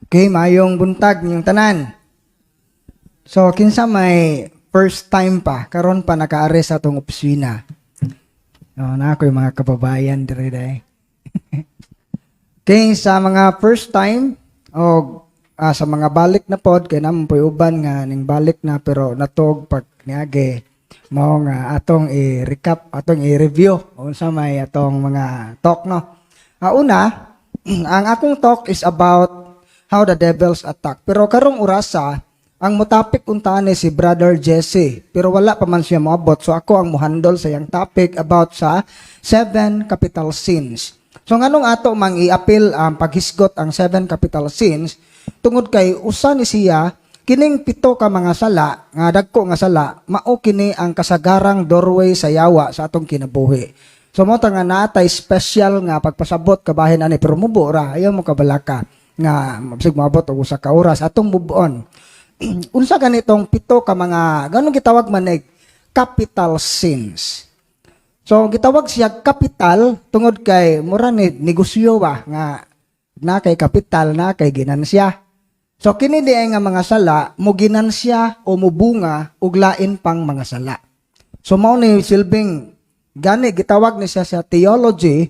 Okay, maayong buntag ninyong tanan. So, kinsa may first time pa, karon pa nakaari sa atong opisina? Oh, na ako yung mga kababayan dire day. Okay, sa mga first time o sa mga balik na pod, kay naman po'y uban nga ning balik na pero natog pag niagi, mao nga atong i-recap, atong i-review unsa may atong mga talk, no. Una, ang akong talk is about how the devils attack. Pero karong orasa, ang motapik unta ni si Brother Jesse. Pero wala pa man siya moabot. So ako ang muhandle sa iyang topic about sa seven capital sins. So nganong ato mang i-appeal ang paghisgot ang seven capital sins? Tungod kay usa ni siya kining pito ka mga sala nga dagko nga sala, mao kini ang kasagarang doorway sa yawa sa atong kinabuhi. So mao ta nga naatay special nga pagpasabot kabahin ani, pero mubo ra, ayaw mo kabalaka nga mabsig moabot og usa ka oras atong move-on. Unsa ganitong pito ka mga ganong gitawag man og capital sins? So gitawag siya capital tungod kay mura ni negosyo ba nga na kay kapital, na kay ginansya. So kini di ay nga mga sala mo ginansya o mubunga og lain pang mga sala. So mao ni silbing gani gitawag ni siya sa theology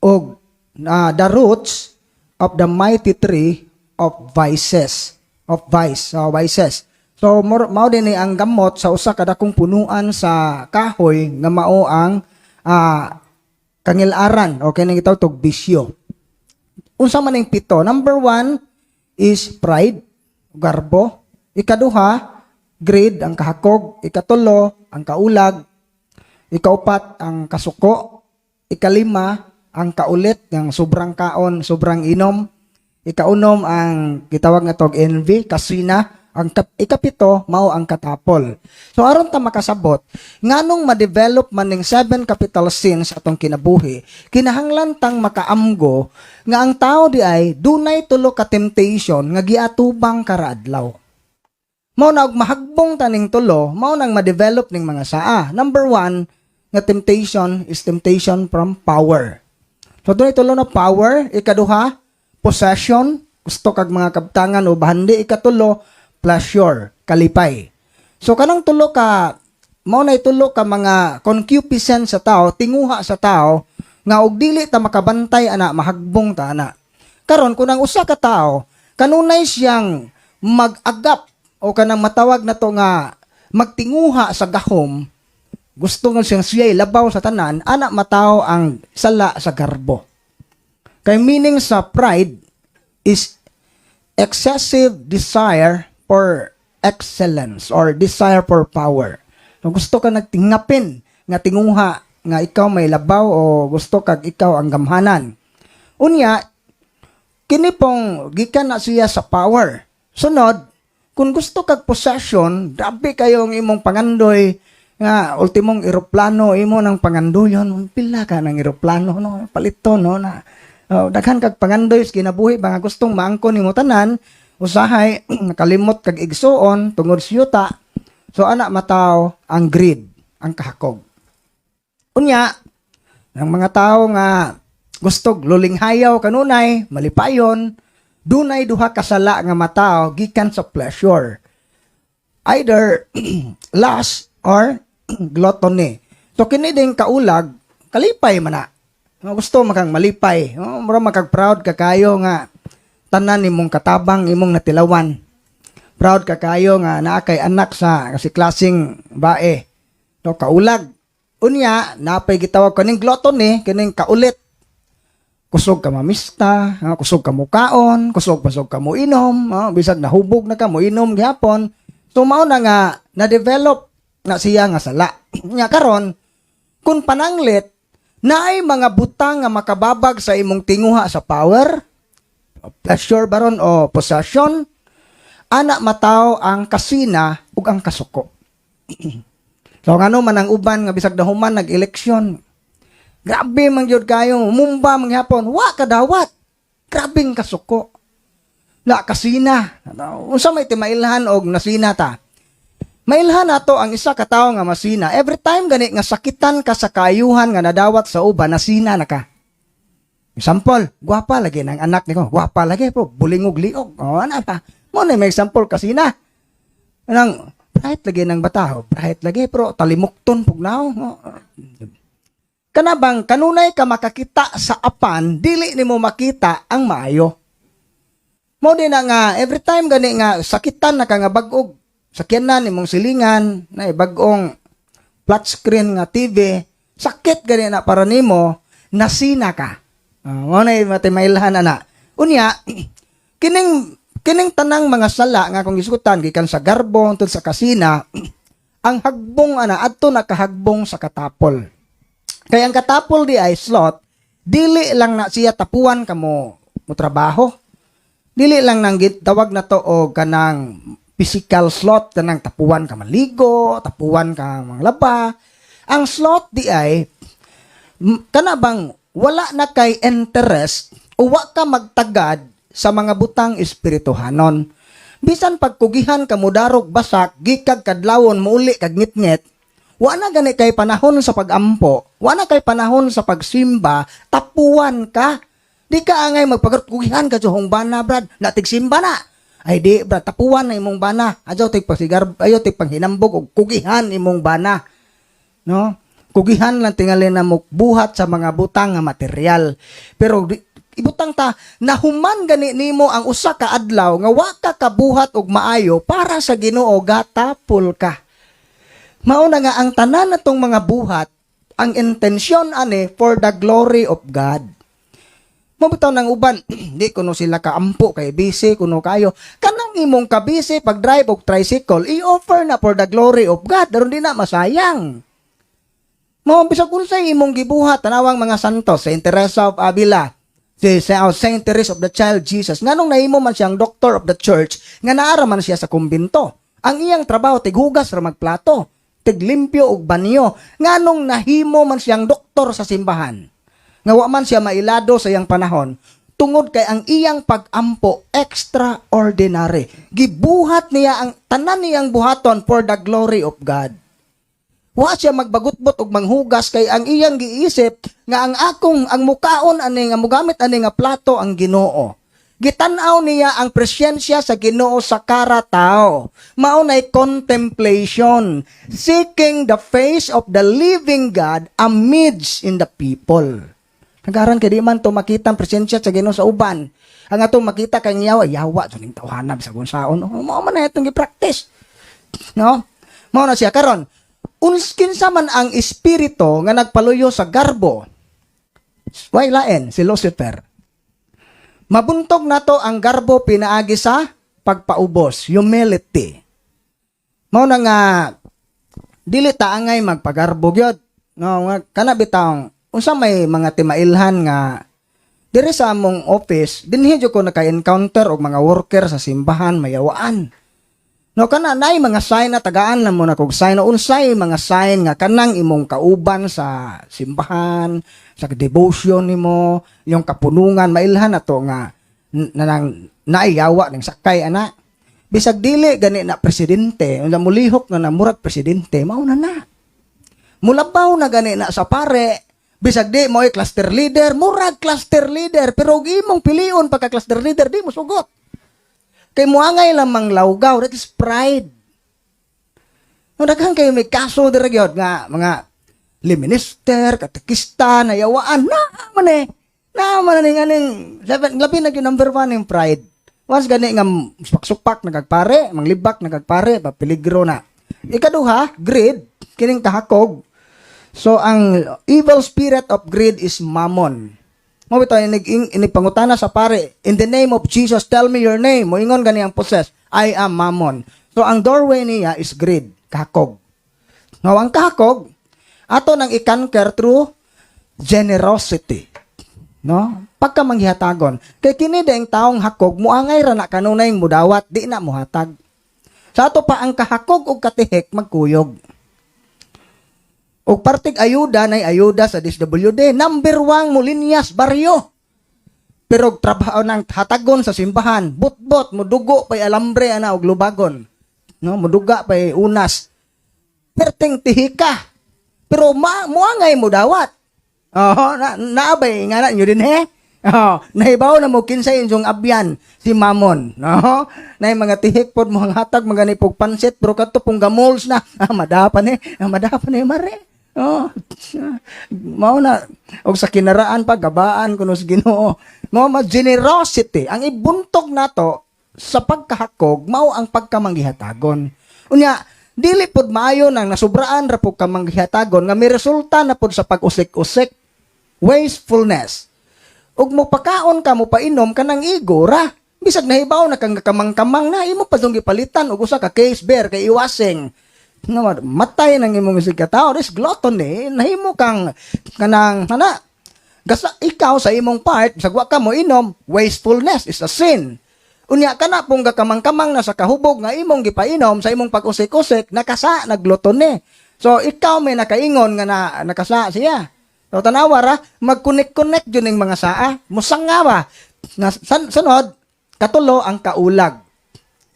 og the roots of the mighty tree of vices, of vice, vices. So mao din ni ang gamot sa usa ka dakong punuan sa kahoy nga mao ang kangilaran o kining gitawag tog bisyo. Unsa man ning pito? Number one is pride, garbo. Ikaduha, greed, ang kahakog. Ikatulo, ang kaulag. Ikaupat, ang kasuko. Ikalima, ang kaulit, ang sobrang kaon, sobrang inom. Ikaunom, ang gitawag nga tog envy, kasina. Ang ikapito, mao ang katapol. So aron ta makasabot nganong ma-develop man ning seven capital sins atong kinabuhi, kinahanglan tang makaamgo nga ang tao di ay dunay tulo ka temptation nga giatubang karaadlaw. Mao na og mahagbong taning tulo, mao nang ma-develop ning mga saa. Number one nga temptation is temptation from power. So dunay tulo na power: ikaduha, possession, gusto kag mga kabtangan o bahandi; ikatulo, pleasure, kalipay. So kanang tulo ka, mao nay tulo ka mga concupiscence sa tao, tinguha sa tao nga og dili ta makabantay ana, mahagbong ta ana. Karon, kung ang usa ka tao kanunay siyang mag-agap o kanang matawag na to nga magtinguha sa gahom, gusto nga siyang siya'y labaw sa tanan, ana matawo ang sala sa garbo. Kay meaning sa pride is excessive desire for excellence or desire for power. So gusto ka nagtingapin nga tinguha nga ikaw may labaw o gusto kag ikaw ang gamhanan. Unya, kini pong gikan na siya sa power. Sunod, kung gusto kag possession, grabe kayo ang imong pangandoy nga ultimong eroplano imo nang pangandoyon, pila ka ng eroplano, no, palito, no, na oh, daghan kag pangandoy sa kinabuhi ba nga gustong maangkon nimo tanan, usahay nakalimot kag igsuon tungod sa yuta. So ana mataw ang greed, ang kahakog. Unya, ang mga tao nga gustog lulinghayaw kanunay, malipayon, dunay duha ka sala nga mataw gikan sa pleasure. Either lust or gluttony. So kini din kaulag, kalipay man na. Nga gusto makang malipay. Oh, mura makag proud ka kayo nga tanan nimong katabang imong natilawan. Proud ka kayo nga naa kay anak sa kasi klaseng bae. No, kaulag. Unya, napay gitawag kaning gluttony, kining kaulit. Kusog ka mamista, kusog ka mukaon, kusog pasog ka mo inom, bisag nahubog na ka mo inom gihapon. So mao na nga na-develop na siya nga sala. Nya karon, kung pananglit naay mga butang nga makababag sa imong tinguha sa power, pleasure baron o possession, ana mataw ang kasina ug ang kasuko. So ngano man ang uban nga bisag nahuman nag-eleksyon, grabe man gyud kayo, mumba man gihapon, wa kadawat. Grabeng kasuko. La kasina. Unsa may timailhan og nasina ta? Mailhan nato ang isa ka tawo nga masina. Every time gani nga sakitan ka sa kaayuhan nga nadawat sa uban, nasina na ka. Example, gwapa lagi ng anak niko, gwapa lagi pero bulingog liog. Oh, ana pa. Mao na may example kasina. Anang bright lagi ng bata, oh, bright lagi pero talimukton pugnaw. Oh. Kana bang kanunay ka makakita sa apan, dili nimo makita ang maayo. Mao din na nga every time gani nga sakitan na ka nga bag-og sakyanan nimong silingan na bag-ong flat screen nga TV, sakit gani na para nimo, nasina ka. Mao na matimailhan ana. Unya, kining kining tanang mga sala nga kung gisgutan gikan sa garbo hangtod sa kasina, ang hagbong ana adto nakahagbong sa katapol. Kay ang katapol di ay sloth, dili lang na siya tapuan kamo mo trabaho. Dili lang nang tawag na to og kanang physical sloth, kanang tapuan ka maligo, tapuan ka manglaba. Ang sloth di ay kana bang wala na kay interest o wa ka magtagad sa mga butang espirituhanon. Bisan pagkugihan ka mudarog basak, gikag kadlawon muuli kag ngitngit, wa na gani kay panahon sa pagampo, wa na kay panahon sa pagsimba, tapuan ka. Di ka angay magpagkugihan ka sa bana, brad, natigsimba na. Ay di, brad, tapuan na imong bana. Adyaw tig pasigar, ayo tig panghinambog og kugihan imong bana. No? Kugihan lang tingali na mo buhat sa mga butang nga material. Pero ibutang ta nahuman gani nimo ang usa ka adlaw nga wa ka kabuhat og maayo para sa Ginoo, gatapol ka. Mao na nga ang tanan natong mga buhat, ang intensyon ani for the glory of God. Mabitaw ng uban, di kuno sila kaampo kay busy kuno kayo. Kanang imong kabisi pag drive og tricycle, i-offer na for the glory of God. Aron di na masayang. Mo bisag unsay imong gibuhat, tanawang mga santos, Saint Teresa of Avila, si Saint Teresa of the Child Jesus. Nganong nahimo man siyang doctor of the church, nga naara man siya sa kumbinto? Ang iyang trabaho tighugas ra magplato, tiglimpyo og banyo. Nganong nahimo man siyang doktor sa simbahan? Nga wa man siya mailado sa iyang panahon tungod kay ang iyang pag-ampo extraordinary. Gibuhat niya ang tanan niyang buhaton for the glory of God. Wa siya magbagutbot og manghugas kay ang iyang giisip nga ang akong ang mukaon ani nga mugamit ani nga plato ang Ginoo. Gitan-aw niya ang presensya sa Ginoo sa karatao. Mao nay contemplation, seeking the face of the living God amidst in the people. Nagaran kay di man to makita ang presensya sa Ginoo sa uban. Ang atong makita kay yawa, yawa so ning tawhana bisag unsaon. Oh, mao man na itong gi-practice. No? Mao na siya karon. Kinsa man ang espiritu nga nagpaluyo sa garbo? Way lain, si Lucifer. Mabuntog nato ang garbo pinaagi sa pagpaubos, humility. Mao na nga dili ta angay magpagarbo gyud. No, nga kana bitawng unsa may mga timailhan nga diri sa among office, dinhi jud ko naka-encounter og mga worker sa simbahan mayawaan. No, kana nay mga sign na tagaan na mo na kog sign na unsay mga sign nga kanang imong kauban sa simbahan, sa devotion nimo, yung kapunungan mailhan na to nga nanang naiyawa ning sakay ana. Bisag dili gani na presidente, unsa mulihok nga na murag presidente, mao na na. Mulabaw na gani na sa pare, bisag di mo cluster leader, murag cluster leader, pero og imong pilion pagka cluster leader, di mo sugot. Kay muangay lamang lawgaw, that is pride. No, daghan kayo may kaso dira gyud nga mga minister, katekista, nayawaan, na man eh. Na man ni nganing seven, labi na gyud number one yung pride. Once gani nga supak-supak nagagpare, manglibak nagagpare, pa peligro na. Ikaduha, greed, kining kahakog. So ang evil spirit of greed is Mammon. Mao bitaw inig inipangutana sa pare, "In the name of Jesus, tell me your name." Moingon gani ang possess, "I am Mammon." So ang doorway niya is greed, kahakog. Now ang kahakog, ato nang i-conquer through generosity. No? Pagka manghihatagon. Kay kini daing taong hakog, muangay ra na kanunay mudawat, di na muhatag. Sa ato pa ang kahakog og katihik magkuyog. Og partig ayuda nay ayuda sa DSWD, number one mulinyas baryo. Pero og trabaho ng hatagon sa simbahan, butbot, mudugo pay alambre ana og lubagon. No, muduga pay unas. Perting tihika. Pero muangay mo dawat. Oh, na naabay nga na nyo din he. Oh, nahibaw na mo kinsay inyong abyan, si Mamon, no? Nay mga tihik pod mo hatag mga pog pansit, pero kadto pong gamols na. Ah, madapan eh. Ah, madapan eh mare. Oh. Mao na og sa kinaraan pa gabaan kuno sa Ginoo. Mao ma generosity ang ibuntog nato sa pagkahakog, mao ang pagkamanggihatagon. Unya, dili pod maayo nang nasubraan ra pud kamanggihatagon nga may resulta na pod sa pag-usik-usik, wastefulness. Ug mo pakaon ka, mo painom kanang igo ra. Bisag nahibaw na kang kamang-kamang na imo pa dong gipalitan og usa ka case beer kay iwasing. Nga matay nang imong isig ka tao, this gluttony, nahimo kang kanang ana gasa ikaw sa imong part, sa wa ka mo inom, wastefulness is a sin. Unya kana pong gakamang-kamang na sa kahubog nga imong gipainom sa imong pag-usik-usik, nakasa na gluttony. So ikaw may nakaingon nga na nakasa siya. So tanawa ra, mag-connect-connect yun yung mga saa. Musanga ba? Na, sunod, katulo ang kaulag.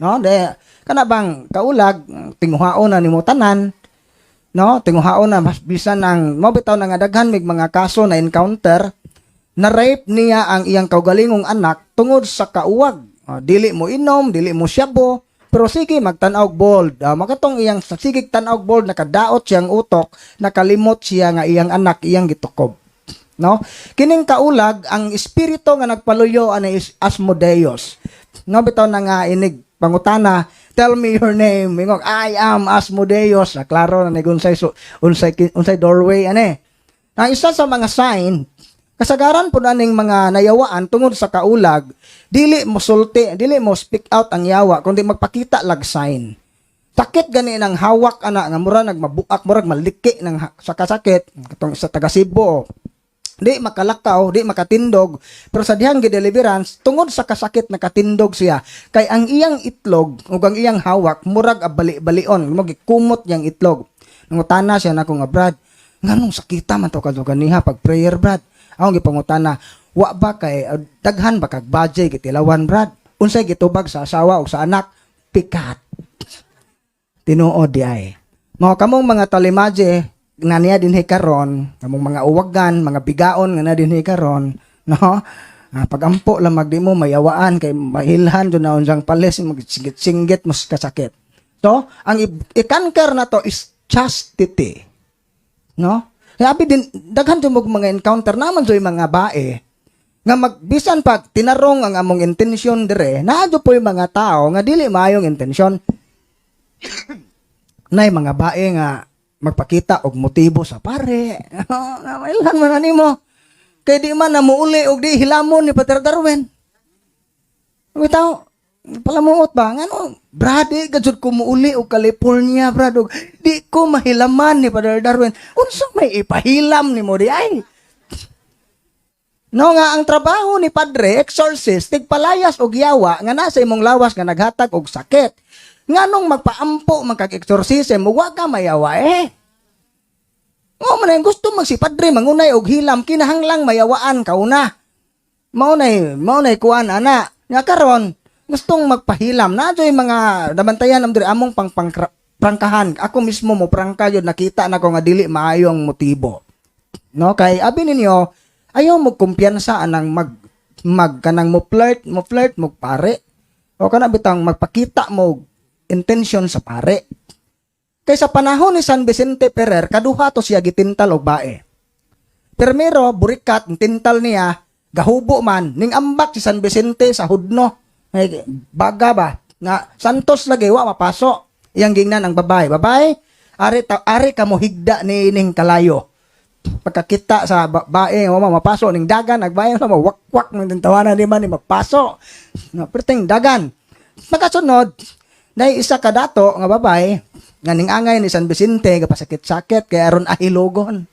No? De, kana bang kaulag, tinguhaon na nimo tanan, no? Tinguhaon na mas bisan ang mo bitaw na nga daghan mig mga kaso na encounter na rape niya ang iyang kaugalingong anak tungod sa kauwag. Oh, dili mo inom, dili mo syabo, pero sige magtan-aw bold. Makatong iyang sa sige tan-aw bold, nakadaot siyang utok, nakalimot siya nga iyang anak iyang gitukob. No? Kining kaulag, ang espiritu nga nagpaluyo ani is Asmodeus. No bitaw na nga inig pangutana, "Tell me your name." Ingog, "I am Asmodeus." Ah, klaro na ni unsay so, unsay unsay doorway ane. Ang isa sa mga sign, kasagaran po aning mga nayawaan tungod sa kaulag, dili mo sulti, dili mo speak out ang yawa, kundi magpakita lag sign. Sakit gani ng hawak ana nga mura nagmabuak, murag maliki ng sa kasakit katong sa taga Cebu. Di makalakaw, di makatindog, pero sa dihang gideliverance, tungod sa kasakit nakatindog siya kay ang iyang itlog ug ang iyang hawak murag abali-balion, mo gikumot niyang itlog. Nangutana siya nako nga, "Brad, nganong sakita man to kadto ganiha pag prayer, Brad?" Akong gipangutana, "Wa ba kay daghan ba kag budget gitilawan, Brad? Unsay gitubag sa asawa ug sa anak?" Pikat. Tinuod di ay. Mga kamong mga talimadye na niya dinhi karon, kamong mga uwagan, mga bigaon nga na dinhi karon, no? Ah, pagampo lang magdi mo mayawaan kay mahilhan jud na unsang palis magsinggit-singgit mas kasakit. So, ang i-conquer na to is chastity. No? Kaya abi din daghan jud mo mga encounter naman jud mga bae nga magbisan pag tinarong ang among intensyon dire, naa jud po'y mga tao nga dili maayong intensyon. Nay mga bae nga magpakita og motibo sa pare. Mailhan man na nimo. Kay di man na muuli og di hilamon ni Pater Darwin. Bitaw, palamuot ba? Ngano, Brad, di gajud ko muuli og California, Brad. Og di ko mahilaman ni Pater Darwin. Unsa may ipahilam nimo di ay? No nga ang trabaho ni padre exorcist, tigpalayas og yawa nga nasa imong lawas nga naghatag og sakit. Nganong magpaampo man kag exorcism, wa ka mayawa eh. Mo man ang gusto mag si padre mangunay og hilam, kinahanglang mayawaan ka una. Mao nay kuan ana. Nga karon gustong magpahilam na yung mga nabantayan am diri among pang prangkahan. Ako mismo mo prangka yun, nakita na ko nga dili maayo ang motibo. No, kay abi ninyo ayaw mo kumpiyansa anang mag mag kanang mo flirt mo pare. O kana bitang magpakita mo intention sa pare. Kay sa panahon ni San Vicente Ferrer, kaduha to siya gitintal og bae. Primero, burikat, ang tintal niya, gahubo man, ning ambak si San Vicente sa hudno. Ay, baga ba? Nga, Santos lagi, wa mapaso. Iyang gingnan ang babae. "Babae, ari, ta, ari ka mo higda ni ning kalayo." Pagkakita sa bae, wa mapaso, ning dagan, nagbae, mo wakwak, nang tawanan di man ni mapaso. No, perting dagan. Makasunod, nay isa ka dato nga babae, nga ning angay ni San Vicente, gapasakit-sakit, kay aron ahilogon.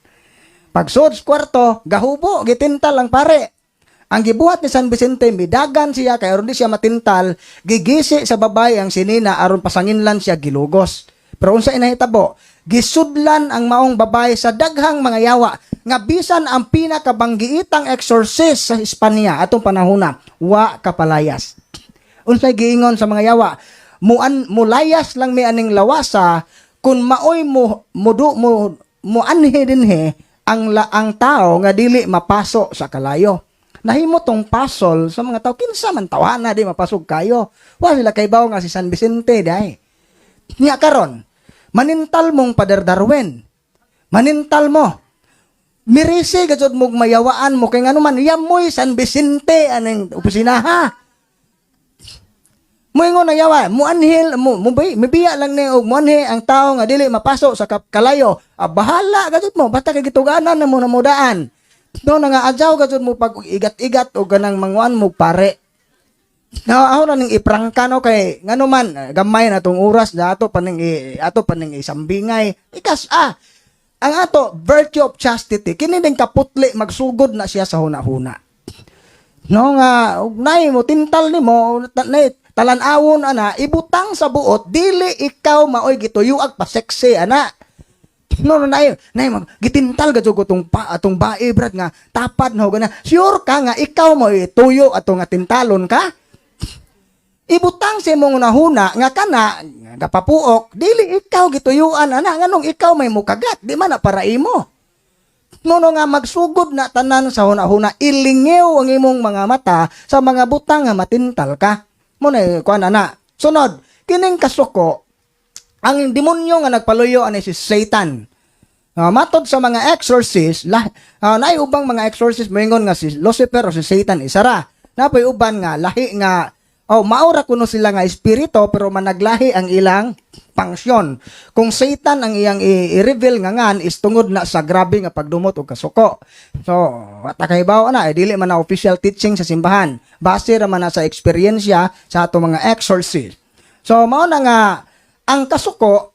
Pagsuod sa kwarto, gahubo, gitintal ang pare. Ang gibuhat ni San Vicente, midagan siya, kay aron di siya matintal, gigisi sa babae ang sinina, aron pasanginlan siya gilugos. Pero unsa inahitabo? Gisudlan ang maong babae sa daghang mga yawa, nga bisan ang pinakabanggiitang exorcist sa Espanya atong panahona, wa kapalayas. Unsay giingon sa mga yawa? Muan mulayas lang mi aning lawasa kung maoy mo mudu mo muanhi dinhi ang tao nga dili mapaso sa kalayo. Nahimo tong puzzle sa mga tao, kinsa man tawana di mapasog kayo. Wa sila kaybaw nga si San Vicente diay. Nya karon, manintal mong Pader Darwin. Manintal mo. Mirisi gajud mo mayawaan mo kay ngano man yamoy San Vicente aning opisina ha. Moingon na yawa, muanhil mo mo mibiya lang ni og muanhi ang tao nga dili mapaso sa kalayo. Ah, bahala gajud mo basta kay gituganan na mo na mudaan. No na nga adyaw gajud mo pag igat-igat og ganang manguan mo pare. Na ako na ning iprangka, no, kay ngano man gamay na tong oras na ato pa ning ato pa ning isambingay. Ikas ah ang ato virtue of chastity, kini ning kaputli magsugod na siya sa huna-huna. No nga ug nay mo tintal nimo nay talan-awon ana, ibutang sa buot dili ikaw maoy gituyuag pa sexy ana. No, nay nay mag gitintal gajud ko tong pa atong bae, brad, nga tapad no gana. Sure ka nga ikaw mo ituyo ato nga tintalon ka? Ibutang sa imong hunahuna nga kana gapapuok dili ikaw gituyuan ana. Nganong ikaw may mukagat? Di man na para imo. No, nga magsugod na tanan sa hunahuna, ilingew ang imong mga mata sa mga butang nga matintal ka mo na kuan ana. Sunod, kining kasuko, ang demonyo nga nagpaluyo ani si Satan. Matod sa mga exorcist, naay ubang mga exorcist moingon nga si Lucifer o si Satan isara. Napoy uban nga lahi nga oh maura kuno sila nga espiritu pero managlahi ang ilang function. Kung Satan ang iyang i-reveal nga ngan is tungod na sa grabe nga pagdumot og kasuko. So, wata kay bawo na eh, dili man na official teaching sa simbahan. Base ra man na sa eksperyensya sa ato mga exorcist. So, mao na nga ang kasuko,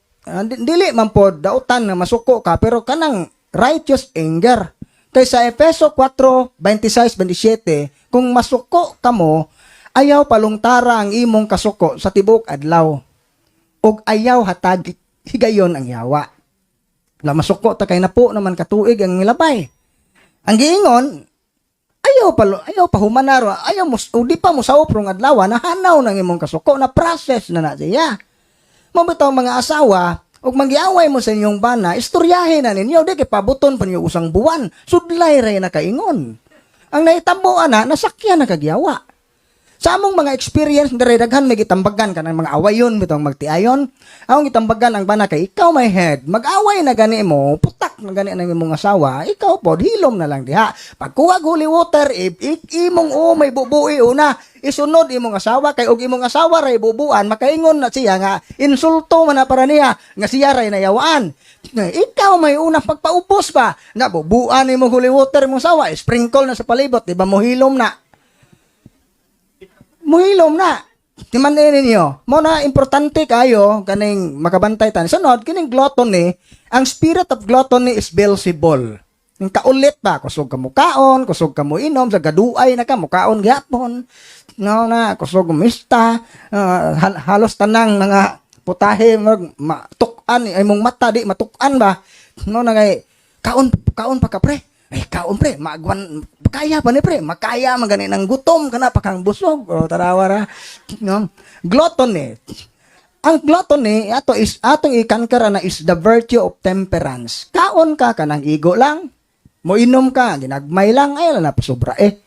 dili man pod dautan nga masuko ka pero kanang righteous anger. Kay sa Efeso 4:26-27, kung masuko kamo, ayaw palungtara ang imong kasuko sa tibuok adlaw. Ug ayaw hatag higayon ang yawa. La masuko ta kay napo naman katuig ang milabay. Ang giingon, ayaw pa humanaro, ayaw mo o di pa mo sa rong adlaw nahanaw nang imong kasuko na process na na siya. Mo bitaw mga asawa, ug manggiaway mo sa inyong bana, istoryahin na ninyo, di kay pabuton pa ninyo usang buwan, sudlay ray na kaingon. Ang nahitabo ana, nasakyan na kagyawa. Sa among mga experience dere, daghan may gitambagan kanang mga awayon bitong magtiayon. Among gitambagan ang bana kay ikaw may head. Mag-away na gani mo, putak na gani ang imong asawa, ikaw pod hilom na lang diha. Pagkuha holy water, imong o may bubui una, isunod imong asawa kay og imong asawa ray bubuan, makaingon na siya nga insulto man na para niya nga siya ray nayawaan. Ikaw may unang pagpaubos ba? Na bubuan imong holy water imong asawa, sprinkle na sa palibot, di ba mohilom na? Muhilom na. Timan ninyo. Mo na importante kayo kaning makabantay tan. Sunod kining gluttony, ang spirit of gluttony is Beelzebul. Yung kaulit ba, kusog ka mo kaon, kusog ka mo inom, sa gaduay na ka, mukaon gyapon. No na, kusog mista, halos tanang mga putahe mag matukan ay mong mata di matukan ba. No na kay kaon kaon pa ka, pre. Ay kaon, pre, magwan kaya pa ni pre, makaya man gani ng gutom kana pa kang busog. O tarawa ra. No? Gluttony. Ang gluttony ato is atong i-conquer na is the virtue of temperance. Kaon ka kanang igo lang. Moinom ka, ginagmay lang, ay na sobra eh.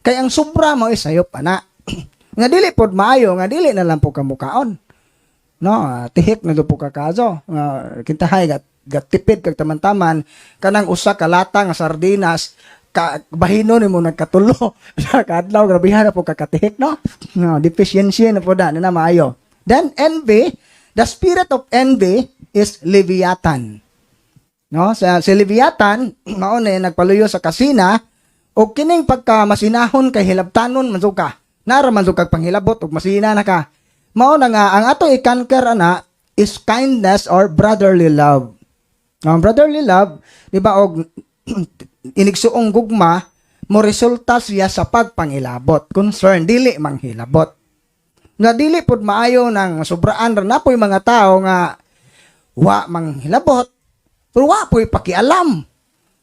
Kay ang sobra mo is sayop ana. Nga dili pod maayo nga dili na lang po ka mukaon. No, tihik na do po ka kaso. Nga kintahay gat gatipid kag taman-taman kanang usa ka lata nga sardinas ka bahino nimo nagkatulo sa kaadlaw, grabehan na po kakatihik, no? No, deficiency na po da na maayo. Then envy, the spirit of envy is Leviathan. No, sa si Leviathan mao na nagpaluyo sa kasina o kining pagka masinahon kay hilabtanon man jud ka. Nara man jud kag panghilabot ug masina na ka. Mao na nga ang ato i-conquer ana is kindness or brotherly love. Ang brotherly love, di ba, og inigsuong gugma mo resulta siya sa pagpangilabot. Concern, dili manghilabot. Nga dili pod maayo nang sobraan ra na po'y mga tao nga wa manghilabot pero wa po'y pakialam.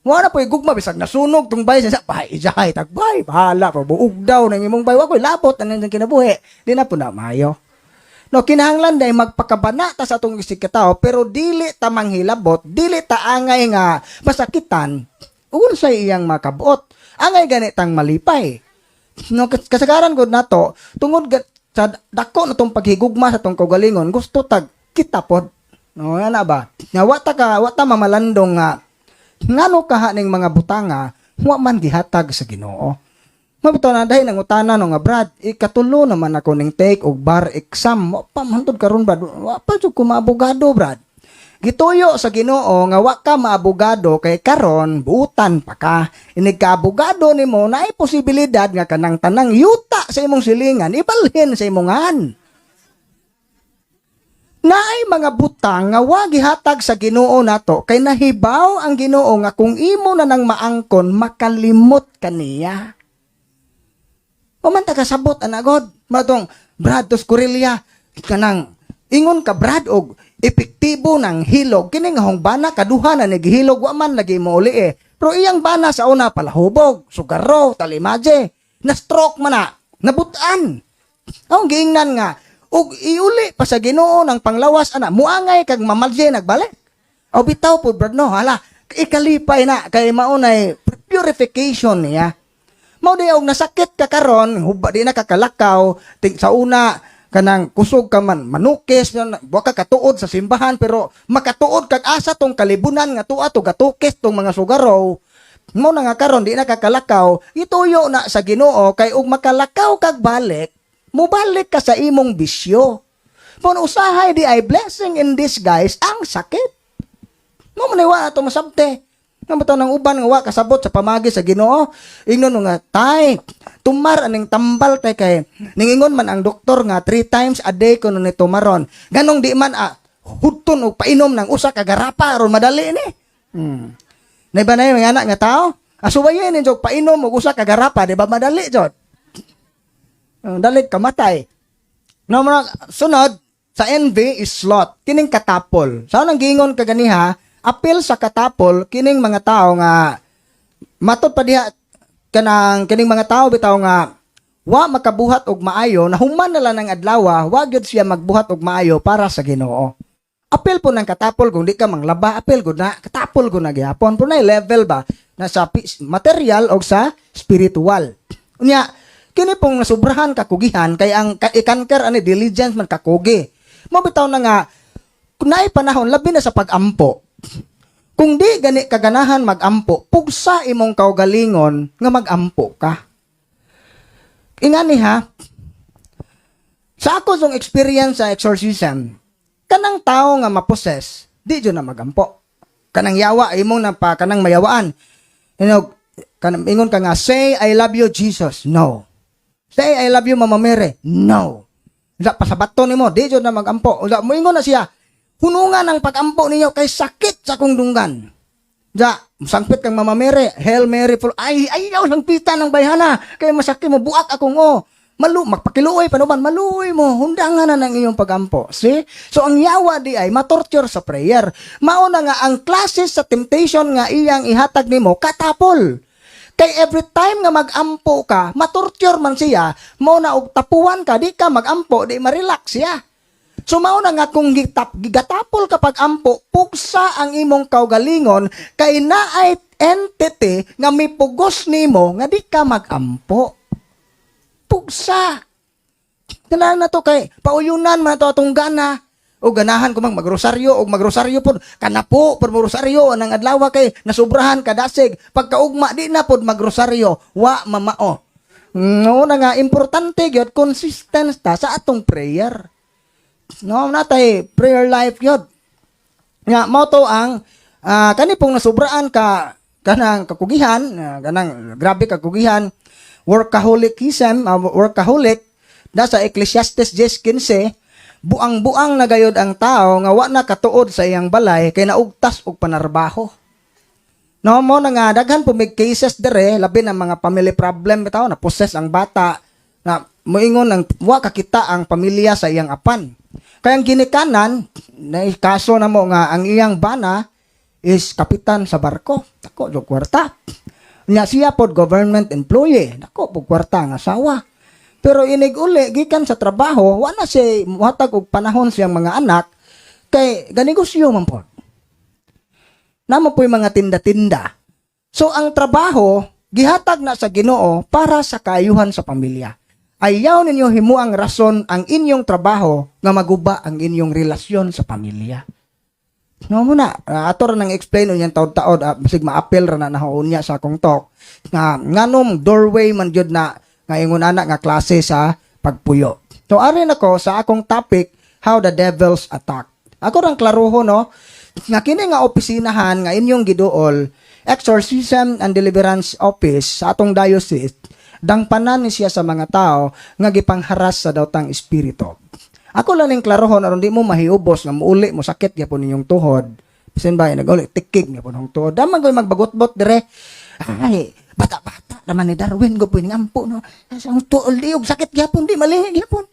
Wa na po'y gugma bisag nasunog tong bay sa bay ijahay tagbay bahala pa buog daw nang imong bay, wa ko'y labot ang kinabuhi. Di na po na maayo. No, kinahanglan day magpakabana ta sa atong isig katao pero dili ta manghilabot, dili ta angay nga masakitan unsay iyang makabuot. Angay gani tang malipay. No, kasagaran gud nato tungod sa dako na tong paghigugma sa tong kaugalingon, gusto tag kita pod. No, ana ba? Nga wa ta mamalandong nga ngano kaha ning mga butanga wa man gihatag sa Ginoo. Mabitaw na dahil ang utana no nga, "Brad, ikatulo naman ako ning take og bar exam. Wa pa hantod karon, Brad. Wa pa jud ko maabogado, Brad." Gituyo sa Ginoo nga wa ka maabogado kay karon buutan pa ka. Inig kaabogado nimo, naay posibilidad nga kanang tanang yuta sa imong silingan ibalhin sa imongan. Naay mga butang nga wa gihatag sa Ginoo nato kay nahibaw ang Ginoo nga kung imo na nang maangkon, makalimot kaniya. O man ta kasabot ana god. Matong Brad tos Corelia kanang ingon ka, Brad, og epektibo ng hilog kini nga hong bana, kaduha na naghilog, wa man lagi mo uli eh. Pero iyang bana sa una palahubog, sugaro, talimadye, na stroke man na, nabutan. Ang giingnan nga og iuli pa sa Ginoo ng panglawas ana, muangay kag mamalye nagbalik. O bitaw po, Brad, no, hala, ikalipay na kay maunay purification niya. Mao di og nasakit ka karon, huba di na kakalakaw, sa una kanang kusog ka man manukis, wa ka katuod sa simbahan pero makatuod kag asa tong kalibunan nga tuwa to gatukis tong mga sugaraw. Mo na nga karon di na kakalakaw, ituyo na sa Ginoo kay og makalakaw kag balik, mubalik ka sa imong bisyo. Mo na usahay di ay blessing in disguise ang sakit. Mo man wa ato masabte. Nga bitaw ng uban nga wa kasabot sa pamagi sa Ginoo. Ingnon nga, "Tay, tumar aning tambal, tay, kay ningingon man ang doktor nga three times a day kuno ni tumaron." Ganong di man hudton og painom ng usa ka garapa aron madali ni. Naiba na yung mga anak nga tao. Asuwayin ni jog painom og usa ka garapa, di ba madali jod? Dali kamatay. No, mga sunod sa envy is sloth, kining katapol. Sa nang giingon kaganiha, apil sa katapol kining mga tao nga matod pa diha kanang kining mga tao bitaw nga wa makabuhat og maayo, na human na lang ng adlaw, wa gyud siya magbuhat og maayo para sa Ginoo. Apil po ng katapol kung di ka manglaba, apil gud na, katapol gud na gihapon. Pero na level ba na sa material og sa spiritual. Unya, kini pong nasubrahan kakugihan kay ang i-conquer ani diligence man kakugi. Mo bitaw na nga kung naay panahon labi na sa pag-ampo. Kung di gani kaganahan mag-ampo, pugsa imong kaugalingon nga mag-ampo ka. Ingani ha, sa ako song experience sa exorcism, kanang tao nga ma-possess, di jud na magampo. Kanang yawa imong na pa kanang mayawaan. Kanang ingon ka nga, "Say I love you, Jesus." No. "Say I love you, Mama Mary." No. Unsa pasabato nimo, di jud na magampo. Unsa moingon na siya, "Hunungan ang pagampo ninyo kay sakit sa akong dunggan." Ja, sangpit kang Mama Mary, Hail Mary full, ay ayaw sangpitan ng bayhana kay masakit mo buak akong oh. Malu magpakiluoy pa naman, maluoy mo, hundangan na ng iyong pagampo. See? So ang yawa di ay matorture sa prayer. Mao na nga ang classes sa temptation nga iyang ihatag nimo katapol. Kay every time nga magampo ka, matorture man siya, mao na og tapuan ka, di ka magampo, di ma-relax siya. So mao na nga kung gigatapol ka pag-ampo, pugsa ang imong kaugalingon kay naay entity nga mipugos nimo nga di ka magampo. Pugsa. Tanan na to kay pauyunan man to atong gana. O ganahan ko mang magrosaryo og magrosaryo pod kanapo pod magrosaryo nang adlaw kay nasubrahan kadasig, pagkaugma di na pod magrosaryo, wa mamao. No na nga importante gyud consistent ta sa atong prayer. No, natay prayer life gyud. Nga mao to ang kani pong nasubraan ka kanang kakugihan, kanang grabe kakugihan, workaholicism, workaholic, na sa Ecclesiastes 10:15, buang-buang na gayod ang tao nga wa na katuod sa iyang balay kay naugtas og panarbaho. No mo na nga daghan po may cases dere, labi na mga family problem bitaw na possess ang bata na moingon ang wa kakita ang pamilya sa iyang apan. Kaya ang ginikanan, na kaso na mo nga ang iyang bana is kapitan sa barko. Dako og kwarta. Nya siya pod government employee. Dako pod kwarta ang asawa. Pero inig uli gikan sa trabaho, wa na siya muhatag og panahon siyang mga anak kay ganegosyo man pod. Namo po yung mga tinda-tinda. So ang trabaho Gihatag na sa Ginoo para sa kaayuhan sa pamilya. Ayaw ninyo himuang rason ang inyong trabaho nga maguba ang inyong relasyon sa pamilya. No mo na, ato ra nang explain unyang taod-taod, basig maapil ra na nahuon niya sa akong talk nga nganong doorway man jud na nga ingon ana nga klase sa pagpuyo. So ari nako sa akong topic, how the devils attack. Ako rang klaroho, no, nga kini nga opisinahan nga inyong giduol, Exorcism and Deliverance Office sa atong diocese, dangpanan ni siya sa mga tao nga gipangharas sa dawtang espiritu. Ako lang ning klarohon aron di mo mahiubos nga muuli mo sakit gyapon ninyong tuhod. Bisan ba nag-uli tikig gyapon ang tuhod. Daman ko'y magbagot-bot dire. Ay, bata-bata naman ni Darwin go ning ampo, no. Ang tuol di og sakit gyapon, di mali gyapon.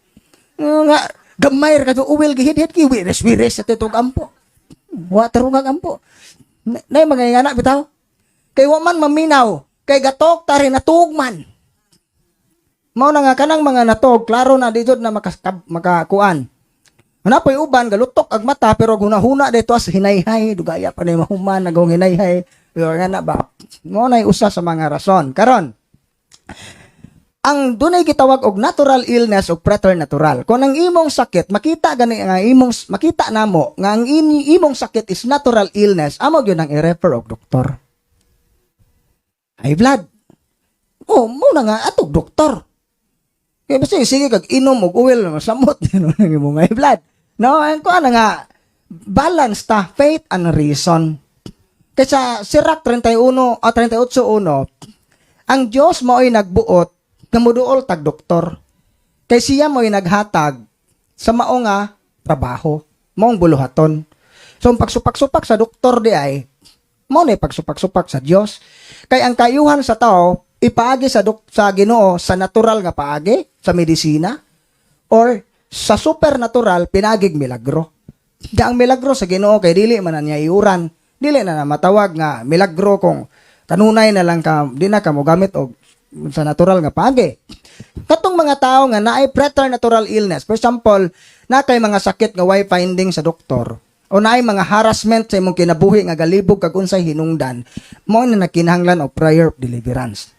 Nga gamay ra kadto uwil gihidhid ki wires-wires sa tutog ampo. Wa tarungag ampo. Na mga ingana bitaw. Kay wa man maminaw, kay gatok tari natug man. Mao na nga kanang mga natog, klaro na dito na makakuan. Ana po'y uban galutok ag mata pero hunahuna dito as hinayhay, dugaya pa ni mahuman nagong hinayhay. Pero nga na ba? Mao na usa sa mga rason. Karon, ang dunay gitawag og natural illness o preternatural. Kung ang imong sakit, makita gani nga imong makita namo nga ang imong sakit is natural illness, amo gyud ang i-refer og doktor. High blood. Oh, mo na nga atog doktor. Kaya basta sige kag inom og oil, masamot no ang imong high blood. No, ang kuan na nga balance ta faith and reason. Kaysa Sirach 31 o 38:1, ang Dios mao'y nagbuot nga moduol tag doktor. Kay siya mo'y naghatag sa mao nga trabaho, maong buluhaton. So ang pagsupak-supak sa doktor di ay mao na pagsupak-supak sa Dios. Kay ang kayuhan sa tao ipaagi sa Ginoo sa natural nga paagi, sa medisina or sa supernatural pinagig milagro. Da ang milagro sa Ginoo kay dili man na niya iuran. Dili na na matawag nga milagro kung kanunay na lang ka di na ka mogamit og sa natural nga paagi. Katong mga tao nga naay preternatural illness, for example, na kay mga sakit nga way finding sa doktor, o naay mga harassment sa imong kinabuhi nga galibog kag unsay hinungdan, mao na nakinahanglan og prayer of deliverance.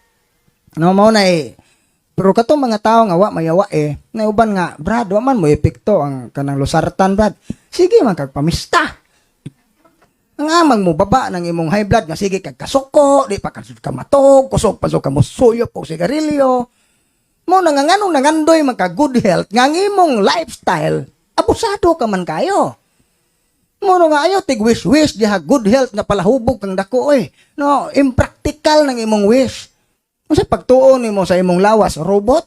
No, mao na eh. Pero katong mga tao nga wa mayawa eh, na uban nga, "Brad, wa man mo epekto ang kanang losartan, Brad." Sige man kag pamista. Ang amang mo baba ng imong high blood nga sige kag kasuko, di pa ka matog, kusog pa ka mo suyop og sigarilyo. Mo na nga nganong nangandoy man ka good health nga ang imong lifestyle abusado ka man kayo. Mo no nga ayo tig wish wish diha good health nga palahubog kang dako oy. No, impractical ng imong wish. Unsa pagtuon nimo sa imong lawas, robot?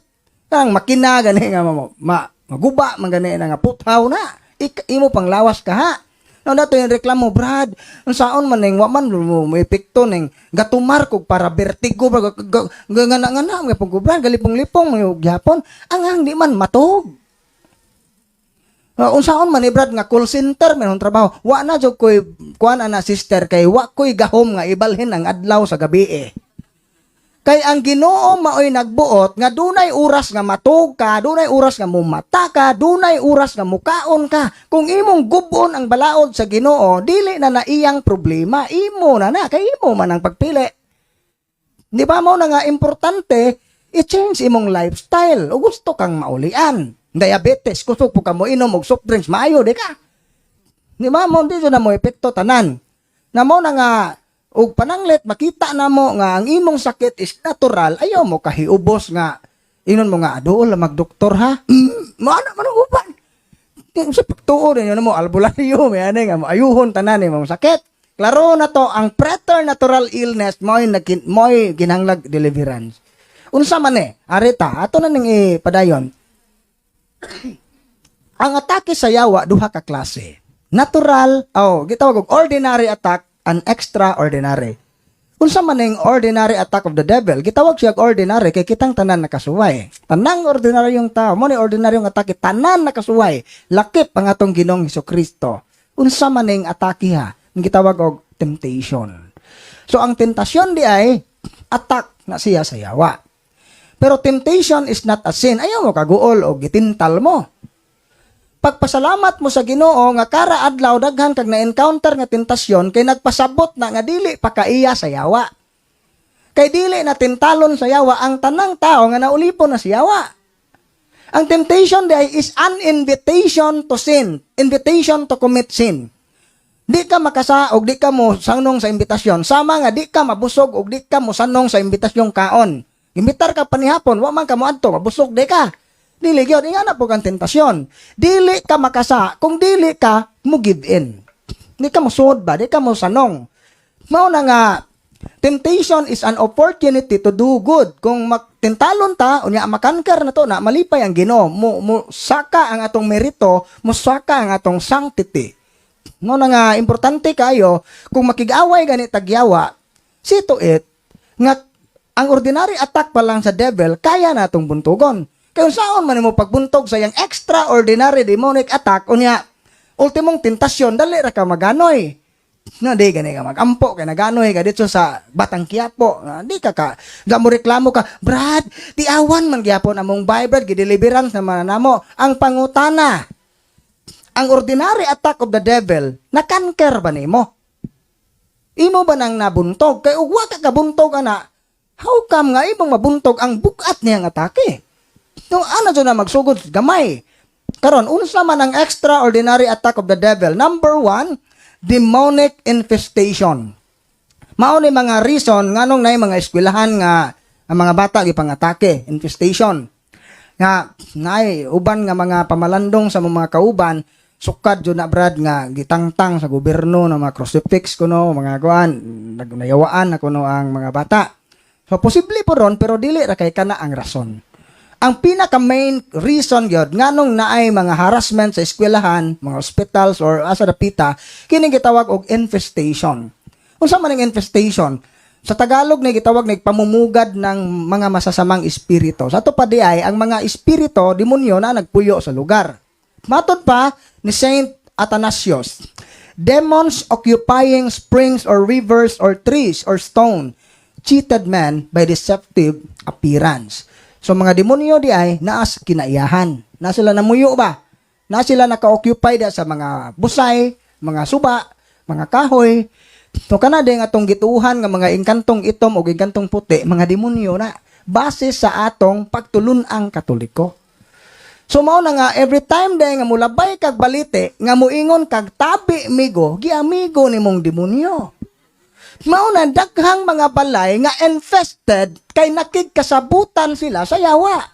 Kang makina gani nga maguba man gani na nga puthaw na. Imo pang lawas ka ha. No, dato yung reklamo, "Brad, unsaon man ning wa man mo mo epekto ning gatumar kog para vertigo ba ngana ngana nga pong ko, Brad, galipong-lipong mo gyapon ang ang di man matog." Unsaon man ni, Brad, nga call center man akong trabaho. Wa na jud koy kuan ana, sister, kay wa koy gahom nga ibalhin ang adlaw sa gabi eh. Kay ang Ginoo maoy nagbuot nga dunay oras nga matug ka, dunay oras nga mumata ka, dunay oras nga mukaon ka. Kung imong gubon ang balaod sa Ginoo, dili na na iyang problema, imo na na kay imo man ang pagpili. Di ba mo na nga importante i-change imong lifestyle o gusto kang maulian. Diabetes, gusto po ka mo inom og soft drinks, maayo di ka. Di ba mo dito na mo epekto tanan. Na mo na nga og pananglit makita na mo nga ang imong sakit is natural, ayaw mo kahiubos nga inon mo nga aduol lang magdoktor ha. Mo ana man ang uban. Di sa pagtuo ninyo na mo albularyo may ani nga mo ayuhon tanan imong sakit. Klaro na to ang preternatural illness mo'y ginahanglag deliverance. Unsa man eh, arita, ato na ning ipadayon. Ang atake sa yawa duha ka klase. Natural, oh, gitawag og ordinary attack and extraordinary. Unsa man ning ordinary attack of the devil? Gitawag siya og ordinary kay kitang tanan nakasuway. Tanang ordinary yung tao, mo ni ordinary yung atake, tanan nakasuway. Lakip ang atong Ginoong Kristo. Unsa man ning atake ha? Ang gitawag og temptation. So ang tentasyon di ay attack na siya sa yawa. Pero temptation is not a sin. Ayaw mo kaguol o gitintal mo. Pagpasalamat mo sa Ginoo nga kara adlaw daghan kag na-encounter nga tentasyon kay nagpasabot na nga dili pa kaiya sa yawa. Kay dili na tintalon sa yawa ang tanang tao nga naulipon na sa yawa. Ang temptation diay is an invitation to sin, invitation to commit sin. Di ka makasa og di ka mo sanong sa imbitasyon. Sama nga di ka mabusog og di ka mo sanong sa imbitasyong kaon. Imbitar ka panihapon, wa man ka moadto, mabusog di ka. Dili gyud ingana po kang tentasyon. Dili ka makasa kung dili ka mo give in. Di ka mo suod ba, di ka mo sanong. Mao na nga temptation is an opportunity to do good. Kung magtintalon ta, unya makanker na to na malipay ang Ginoo, mo saka ang atong merito, mo saka ang atong sanctity. No na nga importante kayo kung makig-away gani tagyawa, see to it nga ang ordinary attack pa lang sa devil kaya natong buntugon. Kay unsaon man nimo pagbuntog sa iyang extraordinary demonic attack, unya ultimong tentasyon dali ra ka maganoy. Na di gani ka magampo kay naganoy ka dito sa Batang Quiapo. Na, di ka ka da mo reklamo ka, "Brad, tiawan man gyapon among bay, Brad, gideliverance naman namo." Ang pangutana, ang ordinary attack of the devil, na-conquer ba nimo? Imo ba nang nabuntog? Kay ug wa ka kabuntog ana, how come nga imong mabuntog ang bugat niyang atake? No, ano na magsugod gamay. Karon, unsa man ang extraordinary attack of the devil? Number one, demonic infestation. Mao ni mga reason nganong naay mga eskwelahan nga ang mga bata gipangatake, infestation. Nga naay uban nga mga pamalandong sa mga kauban, sukad jud na, Brad, nga gitangtang sa gobyerno na mga crucifix kuno, mga kuan, nagnayawaan na kuno ang mga bata. So posible po ron, pero dili ra kay kana ang rason. Ang pinaka main reason gyud nganong naay mga harassment sa eskwelahan, mga hospitals or asa dapita, kini gitawag og infestation. Unsa man ang infestation? Sa Tagalog na gitawag na pamumugad ng mga masasamang espiritu. Sa ato pa di ay ang mga espiritu, demonyo na nagpuyo sa lugar. Matod pa ni Saint Athanasius, demons occupying springs or rivers or trees or stone cheated men by deceptive appearance. So mga demonyo di ay naas kinaiyahan. Na sila namuyo ba? Na sila naka-occupy da sa mga busay, mga suba, mga kahoy. So kana din atong gituuhan nga mga engkantong itom o engkantong puti, mga demonyo na base sa atong pagtulun-ang Katoliko. So mao na nga every time day nga mulabay kag balite nga muingon kag "Tabi migo," giamigo nimong demonyo. Mao na daghang mga balay nga infested kay nakigkasabutan sila sa yawa.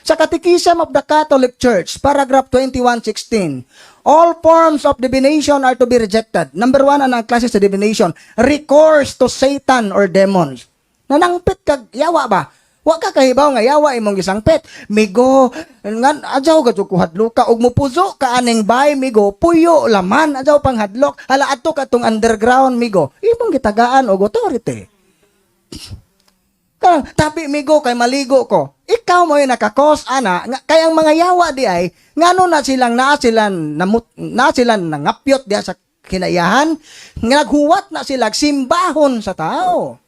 Sa Catechism of the Catholic Church, paragraph 2116, all forms of divination are to be rejected. Number one, ang klase sa divination? Recourse to Satan or demons. Nanangpit kag yawa ba? Wa ka kahibaw nga yawa imong gisangpit. "Migo, ngan adyaw ka ko hadlok ka og mupuzo ka aning bay, migo, puyo laman adyaw pang hadlok. Hala, adto ka tong underground, migo." Imong gitagaan og authority. Kanang "Tabi migo kay maligo ko." Ikaw mo yung nakakos ana nga, kay ang mga yawa di ay ngano na silang naa silang namut, na silang nangapyot diha sa kinaiyahan, nga naghuwat na sila simbahon sa tao.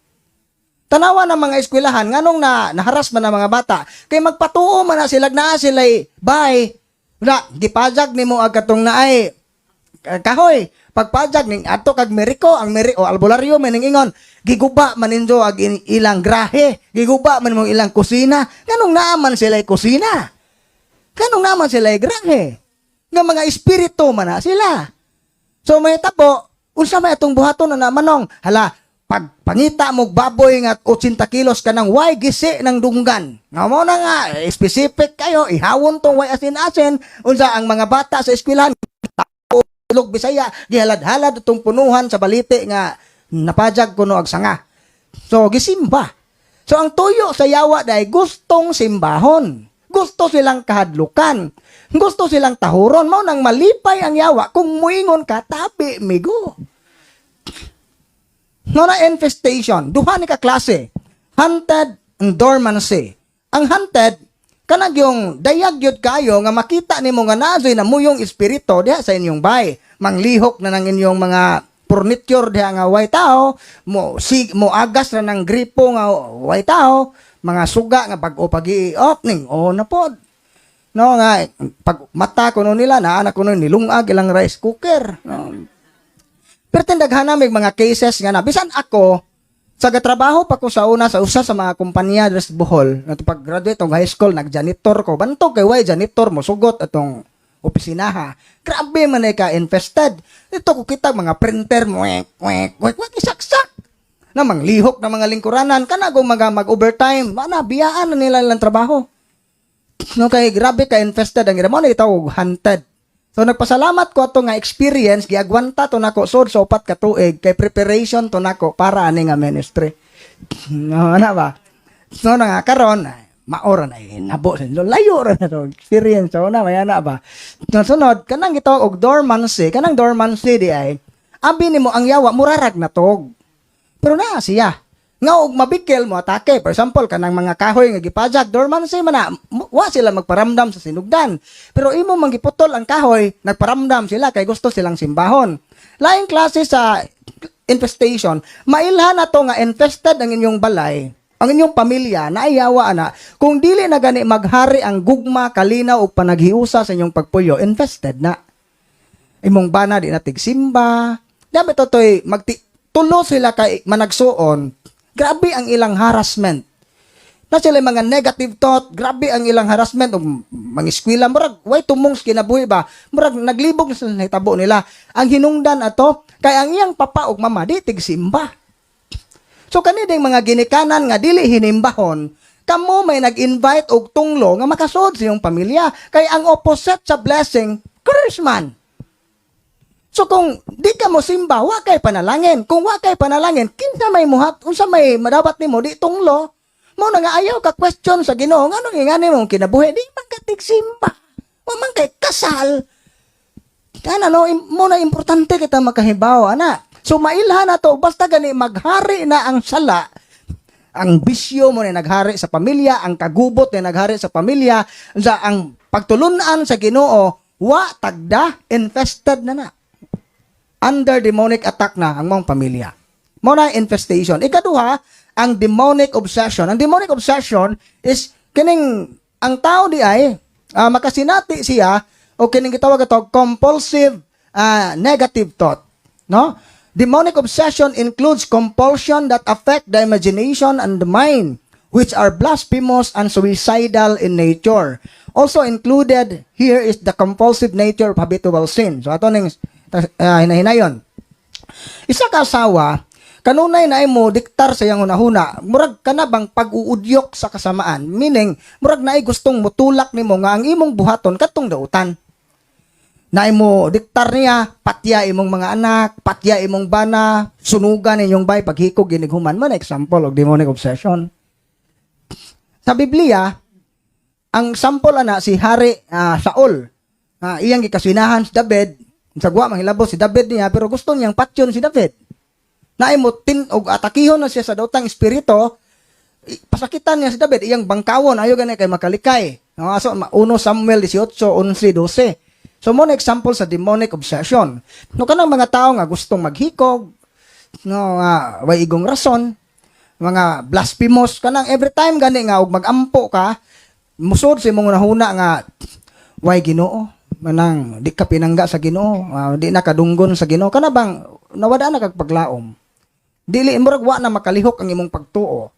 Tanawa ng mga eskwelahan nganong na naharas man ang mga bata kay magpatuo man na sila naa sila bay na gipajag nimo ag katong naay kahoy. Pagpajag ning adto kag Meriko, ang Meri o albularyo man ning ingon, "Giguba man ninyo ag ilang grahe, giguba man mo ilang kusina." Nganong naa man sila kusina? Nganong naa man sila grahe? Nga mga espiritu man na sila. So may tabo, unsa may atong buhaton na manong? Hala, pag pangita mo baboy nga 80 kilos kanang way gisi ng dunggan. Nga mo na nga specific kayo, ihawon tong way asin-asin, unsa ang mga bata sa eskwelahan Ilog Bisaya, gihalad-halad itong punuhan sa balite nga napajag kuno ag sanga. So gisimba. So ang tuyo sa yawa dai gustong simbahon. Gusto silang kahadlukan. Gusto silang tahuron. Mao nang malipay ang yawa kung muingon ka, "Tabi migo." No na infestation, duha ni ka klase. Hunted and dormancy. Ang hunted, kanag yung dayag yun kayo nga makita nimo nga naazoy na muyong espiritu diha sa inyong bay. Manglihok na ng inyong mga furniture diha nga way tao, mo sig mo agas na ng gripo nga way tao, mga suga nga bag-o pag i-off ning o na pod. No nga pag mata kuno nila naa na kuno nilungag ilang rice cooker. No. Pero tindaghan may mga cases nga na bisan ako Sa gatrabaho pa ko sa una sa usa sa mga kumpanya diri sa Bohol, nga pag-graduate og high school, nag-janitor ko. Bantog kay way janitor mo sugot atong opisinaha. Grabe man ay ka infested. Ito ko kita mga printer mo, wek wek wek wek, isaksak. Na manglihok na mga lingkuranan kana go mga mag-overtime, ana biyaan na nila ilang trabaho. No, kay grabe ka infested ang ira mo na gitawag hunted. So nagpasalamat ko ato nga experience, giagwanta to nako sod sa 4 ka tuig kay preparation to nako para ani nga ministry. No, ana ba? So na nga karon maora na nabo sa layo ra na to experience, so na may ana ba. No, sunod kanang gitawag og dormancy, kanang dormancy di ay abi nimo ang yawa murarag na tog. Pero naa siya. Nga og mabikil mo atake. For example, kanang mga kahoy nga gipajak, dormancy man na, wa sila magparamdam sa sinugdan. Pero imo man giputol ang kahoy, nagparamdam sila kay gusto silang simbahon. Laing klase sa infestation, mailhan na to nga infested ang inyong balay, ang inyong pamilya, na yawa ana, kung dili na gani maghari ang gugma, kalinaw ug panaghiusa sa inyong pagpuyo, infested na. Imong bana di na tigsimba. Dami to toy magti tulo sila kay managsuon. Grabe ang ilang harassment. Na sila mga negative thought, grabe ang ilang harassment ug mangiskwela, murag way tumong sa kinabuhi ba? Murag naglibog na sila sa hitabo nila. Ang hinungdan ato kay ang iyang papa ug mama di tigsimba. So kani ding mga ginikanan nga dili hinimbahon, kamo may nag-invite og tunglo nga makasud sa iyong pamilya. Kay ang opposite sa blessing, curse man. So kung di ka mo simba, wa kay panalangin. Kung wa kay panalangin, kinsa may muhat, unsa may madapat nimo di tunglo. Mo na nga ayaw ka question sa Ginoo, nganong ingani mong kinabuhi, di man ka tigsimba. Wa man kay kasal. Kana no, mo na importante kita makahibaw ana. So mailhan na to, basta gani maghari na ang sala, ang bisyo mo na naghari sa pamilya, ang kagubot na naghari sa pamilya, sa ang pagtulunan sa Ginoo, wa tagda, infested na na. Under demonic attack na ang mong pamilya. Mo na infestation. Ikaduha, ang demonic obsession. Ang demonic obsession is kining ang tao di ay makasinati siya o kining gitawag ato compulsive negative thought, no? Demonic obsession includes compulsion that affect the imagination and the mind, which are blasphemous and suicidal in nature. Also included here is the compulsive nature of habitual sin. So ato ning hinahinayon. Isa ka asawa, kanunay na mo diktar sa iyang hunahuna, murag kana bang pag-uudyok sa kasamaan, meaning murag naay gustong mutulak nimo nga ang imong buhaton katong dautan. Naay mo diktar niya, patya imong mga anak, patya imong bana, sunugan inyong bay paghikog inighuman man, example og demonic obsession. Sa Biblia, ang sample ana si Hari Saul. Iyang gikaswinahan si David, sa guwa manghilabot si David niya, pero gusto niyang patyon si David. Naay mo tin og atakihon na siya sa daotang espiritu, pasakitan niya si David, iyang bangkawon ayo gani kay makalikay. No, so 1 Samuel 18, 11, 12. So mo na example sa demonic obsession. No, kanang mga tao nga gustong maghikog, no, nga way igong rason, mga blasphemous, kanang every time gani nga og magampo ka, musod sa imong nahuna nga way Ginoo, manang di ka pinangga sa Ginoo, di na kadunggon sa Ginoo, kana bang nawada na kag paglaom. Dili murag wa na makalihok ang imong pagtuo.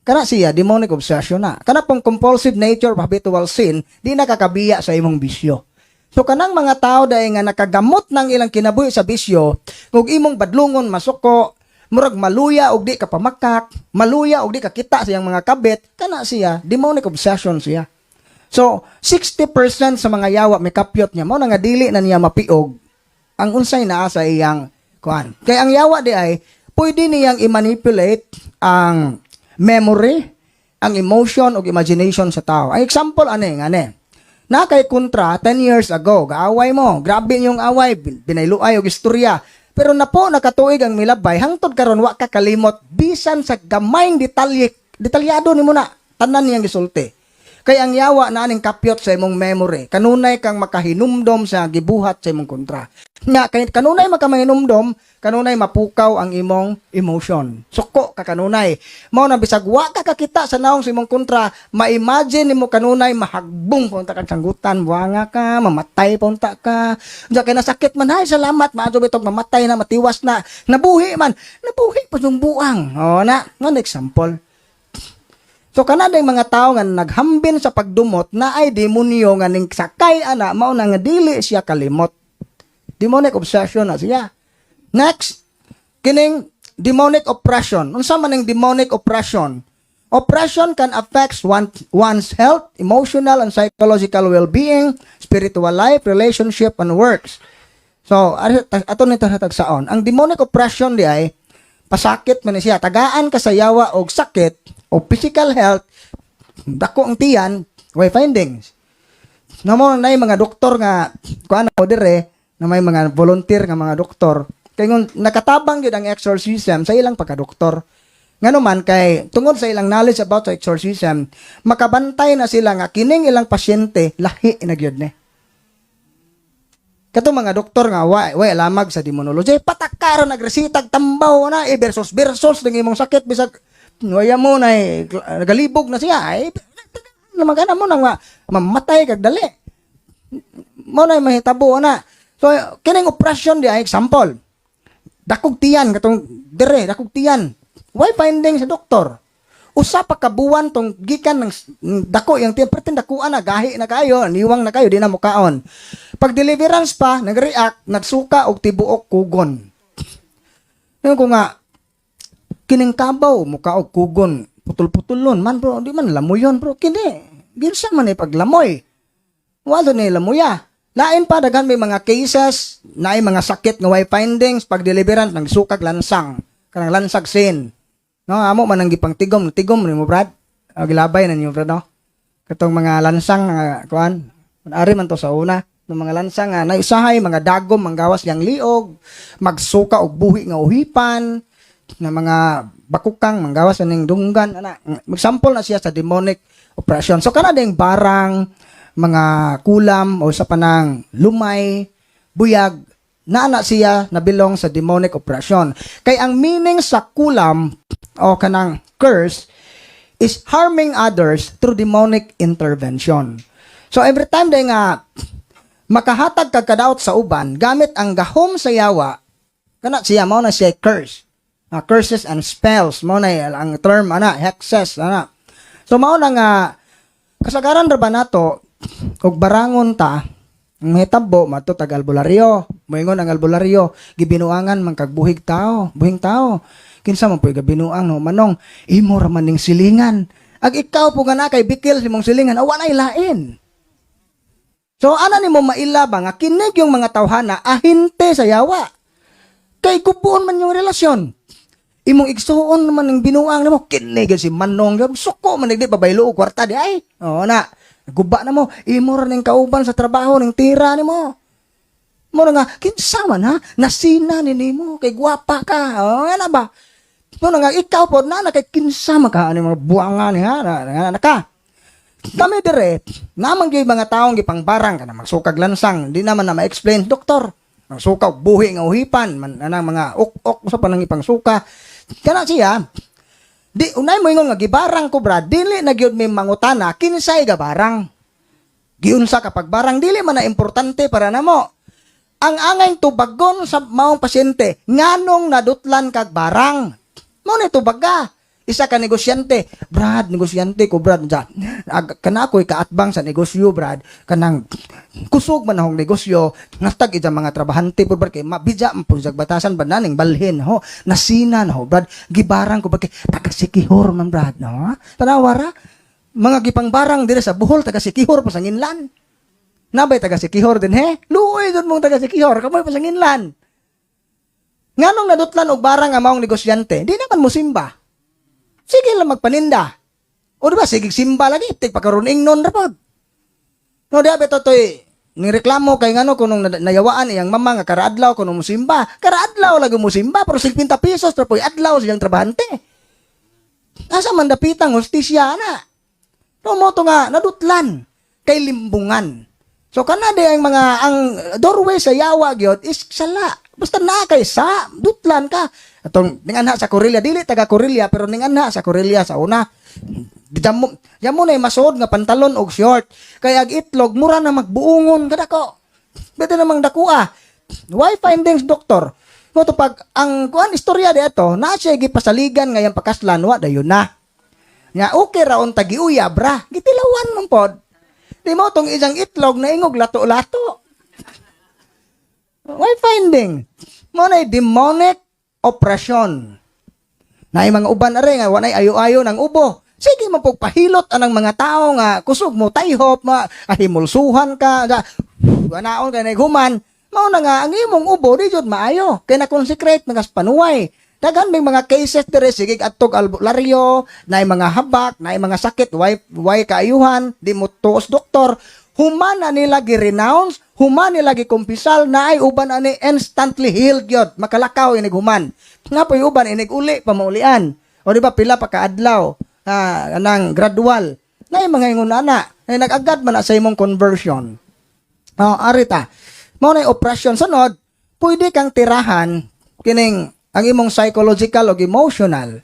Kana siya demonic obsession na. Kana pong compulsive nature of habitual sin, di na kakabiya sa imong bisyo. So kanang mga tao dahil nga nakagamot ng ilang kinabuhi sa bisyo, kung imong badlungon masuko, murag maluya og di ka pamakak, maluya og di ka kita sa iyang mga kabit, kana siya demonic obsession siya. So, 60% sa mga yawa may kapyot niya, mao na nga dili na niya mapiog ang unsay naa sa iyang kuan. Kay ang yawa di ay pwede niyang i-manipulate ang memory, ang emotion ug imagination sa tao. Ang example ani nga ni. Na kay kontra 10 years ago, gaaway mo, grabe yung away, binayluay og istorya. Pero napo nakatuig ang milabay, hangtod karon wa ka kalimot bisan sa gamayng detalye, detalyado nimo na tanan niyang gisulti. Kay ang yawa na aning kapyot sa imong memory. Kanunay kang makahinumdom sa gibuhat sa imong kontra. Nga kay kanunay makamanginumdom, kanunay mapukaw ang imong emotion. Suko ka kanunay. Mao na bisag wa ka kakita sa naong sa imong kontra, ma-imagine nimo kanunay mahagbong punta kag sanggutan, buwanga ka, mamatay punta ka. Unsa kay nasakit man, hay salamat, maadto bitog mamatay na, matiwas na, nabuhi man, nabuhi pa yung buang. O na, one example. So kana dayng mga tao nga naghambin sa pagdumot na ay demonyo nga ning sakay ana, mao na nga dili siya kalimot. Demonic obsession na siya. Next, kining demonic oppression. Unsa man ning demonic oppression? Oppression can affect one's health, emotional and psychological well-being, spiritual life, relationship, and works. So, ato nito sa tagsaon. Ang demonic oppression di ay pasakit man ni siya. Tagaan ka sa yawa og sakit o physical health, dako ang tiyan, way findings. Namo na mga doktor nga kuan mo dire na may mga volunteer nga mga doktor kay ngon nakatabang gyud ang exorcism sa ilang pagkadoktor. Ngano man kay tungod sa ilang knowledge about sa exorcism, makabantay na sila nga kining ilang pasyente lahi na gyud ni. Kato mga doktor nga wa lamag sa demonology, patak karon nagresitag tambaw na eh, versus versus ng imong sakit, bisag waya mo na eh, nagalibog na siya ay naman mo na nga mamatay kag dali mo na mahitabo na. So kining oppression di ay example, dakog tiyan, katong dire dakog tiyan, why finding sa doktor, usa pa ka buwan tong gikan ng dako yang tiyan, pertin dakuan na, gahi na kayo, niwang na kayo, di na mukaon. Pag deliverance pa, nagreact, nagsuka og tibuok kugon. Yung ko nga kining kabaw muka og kugon, putol-putulon man, bro, di man lamuyon, bro. Kini ginsa man ni paglamoy, wala ni lamuya. Lain pa, daghan may mga cases na ay mga sakit nga way findings, pag deliverance nang sukag lansang, kanang lansag sin, no? Amo man ang gipang tigom tigom nimo, brad. O, gilabay na niyo, brad, no? Katong mga lansang nga kuan, ari man to sa una ng mga lansang nga naisahay mga dagom manggawas yang liog, magsuka og buhi nga uhipan na mga bakukang manggawas ning dunggan ana. Magsample na siya sa demonic oppression. So kana ding barang, mga kulam o sa panang lumay, buyag, naa na siya nabilong sa demonic oppression. Kay ang meaning sa kulam o kanang curse is harming others through demonic intervention. So every time day nga makahatag kag kadaot sa uban gamit ang gahom sa yawa, kana siya mao na siya curse. Curses and spells mao na ang term ana, hexes ana. So mao na nga kasagaran ra ba nato og barangon ta, ang mahitabo mato tag albularyo. Moingon ang albularyo, gibinuangan man kag buhig tao, buhing tao. Kinsa man po'y gabinuang, no, manong? Imo ra man ning silingan. Ag ikaw po nga na kay bikil sa imong silingan, awa na ilain. So ana nimo maila ba nga kinig yung mga tawhana ahente sa yawa? Kay gubuon man yung relasyon. Imong igsuon naman ng binuang nimo, kini gyud si Manong, suko man di babaylo og kwarta di ay. Oo na. Guba na mo, imo ra ning kauban sa trabaho ning tira nimo. Mo na nga kinsa man ha, nasina ni nimo kay gwapa ka. Oh, ana ba? Mo na nga ikaw pod na na kay kinsa man ka ani mga buangan ni ha, na ka. Kami dire, naman gyud mga taong gipangbarang kana magsukag lansang, di naman na ma-explain doktor. Ang suka og buhi nga uhipan, man anang mga ok-ok sa panang ipangsuka. Kana siya, di unay mo ingon nga gibarang ko, brad, dili na gyud may mangutana kinsay gabarang. Giunsa kapag barang, dili man na importante para namo. Ang angay tubagon sa maong pasyente, nganong nadutlan kag barang? Mao ni tubaga. Isa ka negosyante, "Brad, negosyante ko, brad. Kana ako'y kaatbang sa negosyo, brad. Kanang kusog man akong negosyo, nastag ija mga trabahante po, brad, kay mabidya man po jag batasan ba naning balhin ho. Nasina na ho, brad. Gibarang ko ba kay taga Sikihor man, brad, no?" Tanawa ra. Mga gipangbarang dire sa Bohol, taga Sikihor pa sa Nginlan. Nabay taga Sikihor din he. Luoy doon mong taga Sikihor, kamoy pa sa Nginlan. Nganong nadutlan og barang ang maong negosyante? Di naman mo simba. Sige lang magpaninda. O di ba, sige simba lagi, tig pagkaroon ingnon ra pod. No, di ba totoy ni reklamo kay ngano kunong nayawaan iyang mama nga karaadlaw kuno musimba. Karaadlaw lagi musimba pero 50 pesos ra po'y adlaw siyang trabahante. Asa man dapitang hustisya ana? No mo to nga nadutlan kay limbungan. So kana di ang mga ang doorway sa yawa gyud is sala. Basta naa kay sa dutlan ka. Atong ninganha sa Korelia, dili taga Korelia pero ninganha sa Korelia sa una. Damo yamo na masuod nga pantalon og short. Kay ag itlog mura na magbuungon kadako. Pwede namang dakua. Why findings, doctor? Mo to pag ang kuan istorya di ato, na siya gipasaligan ngayang pakaslan, wa dayon na. Nga okay ra unta giuyab ra, gitilawan man pod. Di mo tong isang itlog na ingog lato-lato. Why finding? Mo na demonic oppression. Na mga uban are nga wanay ayo-ayo ng ubo. Sige man pug pahilot anang mga tao nga kusog mo tayhop, ma ahimulsuhan ka, ga, wanaon ka naghuman. Mao na nga ang imong ubo di jud maayo kay na-consecrate mga panuway. Daghan may mga cases dire, sige adtog albularyo, naay mga habak, naay mga sakit, why kaayuhan, di mo tuos doktor. Human na nila gi-renounce, human nila gikumpisal, naay uban ani instantly healed gyud, makalakaw inig human. Nga po'y uban inig uli pa maulian. O di ba pila pa kaadlaw, anang gradual. Naay mga ingon ana, ay nag-agad man na sa imong conversion. Oh, arita. Mao na oppression. Sunod, pwede kang tirahan kining ang imong psychological o emotional.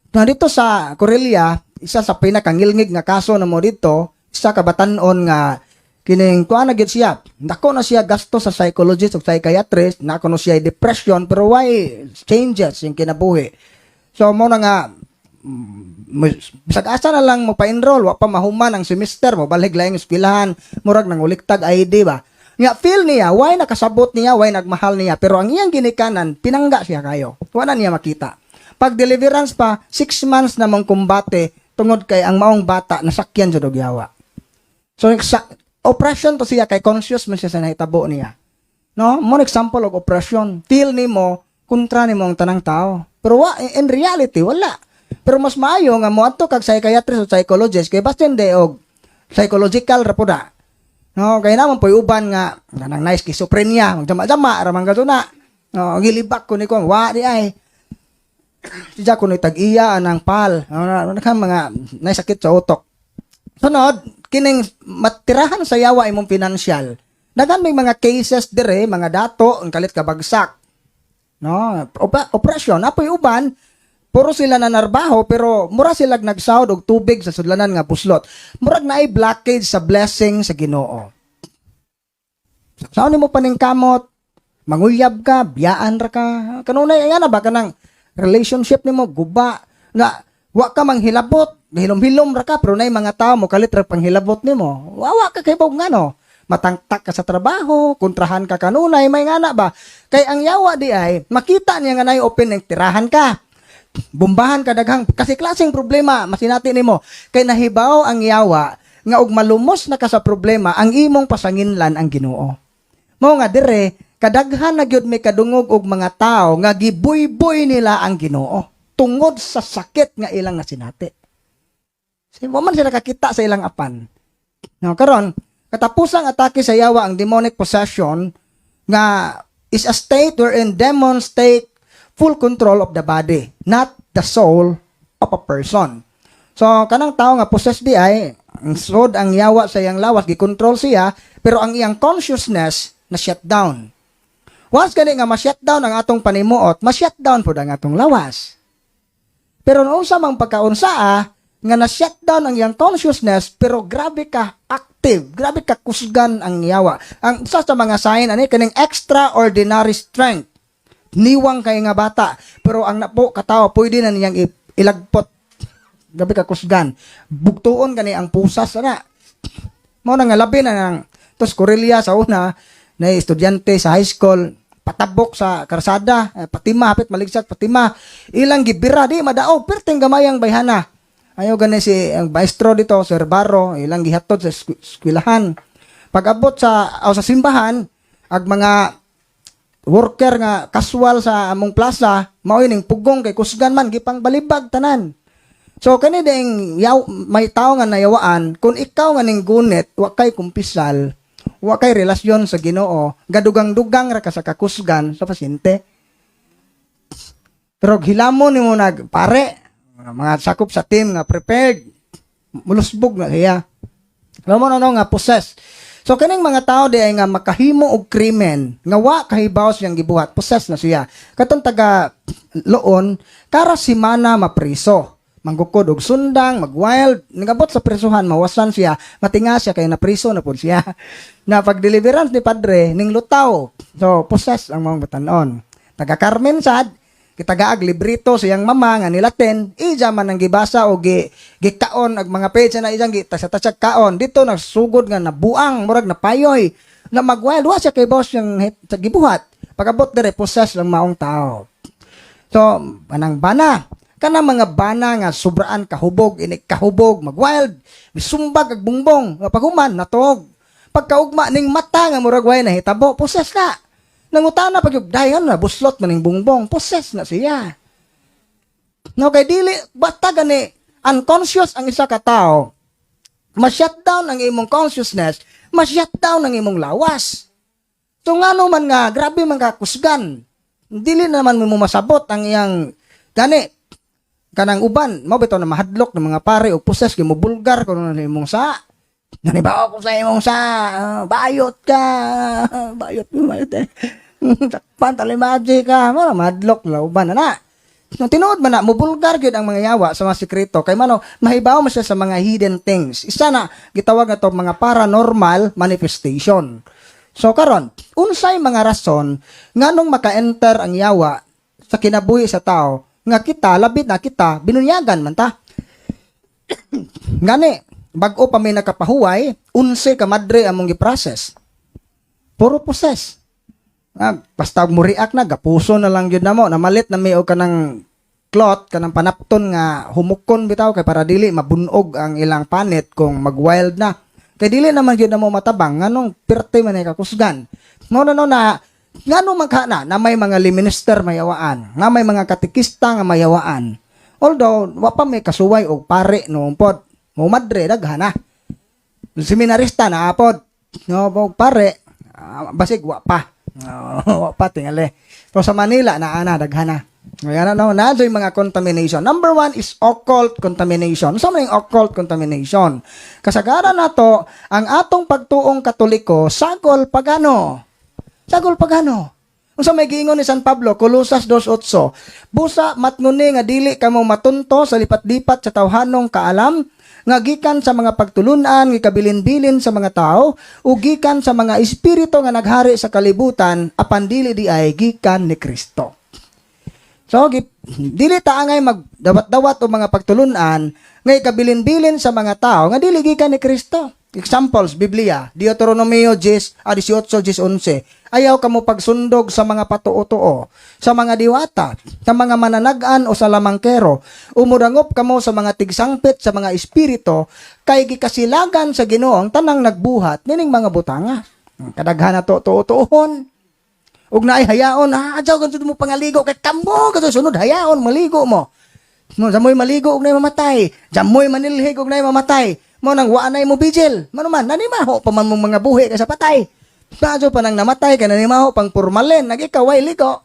Na dito sa Korelia, isa sa pinakangilngig nga kaso na mo dito, isa ka batan-on nga kining kuan na gyud siya. Dako na siya gasto sa psychologist o psychiatrist, na kuno siya depression, pero why changes yung kinabuhi. So mo na nga bisag asa na lang mo pa-enroll, wa pa mahuman ang semester, mo balhig laing eskwelahan, murag nang uliktag ID ba. Nga feel niya, why nakasabot niya, why nagmahal niya, pero ang iyang ginikanan, pinangga siya kayo. Wala niya makita. Pag deliverance pa, 6 months na mong kumbate, tungod kay ang maong bata nasakyan jud og yawa. So sa oppression to siya kay conscious man siya sa nahitabo niya. No? Mo example og oppression. Feel nimo kontra nimo ang tanang tao. Pero wa, in reality wala. Pero mas maayo nga moadto kag psychiatrist o psychologist kay basin de og psychological ra pud. No, kay naman po'y uban nga kanang nice schizophrenia, magjama-jama ra man na. No, gilibak ko ni ko wa di ay. Siya kuno tag-iya anang pal. Ano ka mga nay sakit sa utok. Sunod, kining matirahan sa yawa imong financial. Daghan may mga cases dire, mga dato, ang kalit ka bagsak. No, operasyon apoy uban, puro sila na narbaho pero mura sila nagsahod og tubig sa sudlanan nga puslot. Murag naay blockage sa blessing sa Ginoo. Sa nimo paningkamot, manguyab ka, biyaan ra ka. Kanunay nga na ba kanang relationship nimo guba nga wa ka manghilabot, hilom-hilom ra ka pero nay mga tao mo kalit ra panghilabot nimo. Wa ka kay ngano. Matangtak ka sa trabaho, kontrahan ka kanunay, may ngana ba? Kay ang yawa di ay makita niya nga nay open ng tirahan ka. Bumbahan ka daghang kasi klaseng problema masinati nimo kay nahibaw ang yawa nga og malumos na ka sa problema, ang imong pasanginlan ang Ginoo. Mao nga dire kadaghan na gyud may kadungog og mga tao nga gibuyboy nila ang Ginoo tungod sa sakit nga ilang nasinati. So, wa man sila kakita sa ilang apan. No, karon katapusang atake sa yawa ang demonic possession nga is a state wherein demons take full control of the body, not the soul of a person. So kanang tao nga possessed di ay ang sod ang yawa sa iyang lawas, gikontrol siya, pero ang iyang consciousness na shut down. Once gani nga ma-shut down ang atong panimuot, ma-shut down pud ang atong lawas. Pero noon sa mang pagkaunsaa, nga na-shut down ang iyang consciousness, pero grabe ka active, grabe ka kusgan ang yawa. Ang isa sa mga sign, ani, kaning extraordinary strength. Niwang kay nga bata, pero ang napo katawa, pwede na niyang ilagpot. Grabe ka kusgan. Bugtuon gani ang pusas ana. Mao na nga labi na nang tos Korelia sa una na estudyante sa high school, patabok sa karsada, patima, hapit maligsak patima, ilang gibira, di madaog, perting gamayang bayhana. Ayaw gani si ang maestro dito, Sir Barro, ilang gihatod sa eskwelahan. Pag-abot sa o sa simbahan, ag mga worker nga casual sa among plaza, mao ning pugong kay kusgan man, gipang balibag tanan. So kani ding yaw, may tao nga nayawaan, kung ikaw nga ning gunit, wa kay kumpisal, wa kay relasyon sa Ginoo, gadugang-dugang ra ka sa kakusgan sa pasyente. Pero hilamon nimo nag pare, mga sakop sa team nga prepared. Mulusbog na siya. Alam mo na, no, nga possess. So kaning mga tao di ay nga makahimo og krimen nga wa kahibaw siyang gibuhat, possess na siya. Katong taga Loon, kada simana mapriso. Manggukod og sundang, mag-wild, nagabot sa presuhan, mawasan siya, matinga siya kay napriso na pud siya. Na pag deliverance ni padre, ning lutaw. So, possess ang mga batanon. Taga Carmen sad, kitagaag librito siyang mama nga nilatin, ija man ang gibasa o gikaon ag mga page na ijang gitasa-tasag kaon. Dito nagsugod nga nabuang, murag napayoy. Na mag-wild, wa siya kay boss yung sa gibuhat. Pagabot dire, possess lang maong tao. So, anang bana, kana mga bana nga sobraan kahubog, inig kahubog, mag-wild, misumbag ag bungbong, nga paghuman natog. Pagkaugma ning mata nga murag way nahitabo, possess na. Nangutana pag dayon na buslot man ning bungbong, possess na siya. No, kay dili basta gani unconscious ang isa ka tawo, ma-shutdown ang imong consciousness, ma-shutdown ang imong lawas. So ngano man nga grabe man ka kusgan. Dili naman mo masabot ang iyang gani kanang uban mo bitaw na mahadlok ng mga pare o possess kay mo bulgar kuno na imong sa. Nani ba ako sa imong sa, ah, bayot ka, bayot mo, bayot eh. Sakpan talimaji ka, mo mahadlok la uban na na. Nung tinuod man na, mubulgar gyud ang mga yawa sa mga sekreto kay mano mahibaw mo siya sa mga hidden things. Isa na gitawag na to mga paranormal manifestation. So karon, unsay mga rason nganong maka-enter ang yawa sa kinabuhi sa tao nga kita, labit na kita, binunyagan man ta? Ngani, bag-o pa may nakapahuway, 11 ka madre among gi-process. Puro possess. Ah, basta mo react na, gapuso na lang yun na mo. Namalit na may og kanang cloth, kanang panapton nga humukon bitaw kay para dili mabunog ang ilang panit kung mag-wild na. Kay dili naman yun na mo matabang nganong pirte man ay kakusgan. No no no na ngano man ka na na may mga minister mayawaan, nga may mga katekista nga mayawaan. Although wa pa may kasuway og pare no pod. Mo madre daghan na. Seminarista na apod. No, og pare, ah, basig wa pa. No, wa pa tingali. Pero sa Manila na ana daghan na. Ayan, no, na yung mga contamination. Number one is occult contamination. Sa so, occult contamination? Kasagaran nato, ang atong pagtuong Katoliko, sagol pagano. Sagol pagano. Unsa may giingon ni San Pablo, Colosas 2:8, "Busa matnguni nga dili kamo matunto sa lipat-lipat sa tawhanong kaalam nga gikan sa mga pagtulunan nga kabilin-bilin sa mga tao ug gikan sa mga espiritu nga naghari sa kalibutan apan dili di ay gikan ni Kristo." So, dili ta angay magdawat-dawat o mga pagtulunan nga ikabilin-bilin sa mga tao nga dili gikan ni Kristo. Examples, Biblia, Deuteronomio 10, ah, 18, 10, 11. "Ayaw kamo pagsundog sa mga patuo-tuo, sa mga diwata, sa mga mananag-an o sa lamangkero. Umudangop kamo sa mga tigsangpit sa mga espiritu, kay gikasilagan sa Ginoo ang tanang nagbuhat nining mga butanga." Kadaghan na to, tuo-tuohon. Ug naay hayaon, ah, adyaw ganito mo pangaligo kay kamo kadto sunod hayaon maligo mo. No, jamoy maligo ug nay mamatay. Jamoy manilhig ug nay mamatay. Mo nang wa nay mo bijil. Mano man nanimaho pa man mong mga buhi kay sa patay. Sadyo pa nang namatay kay nanimaho pang purmalin, nag ikaw way ligo.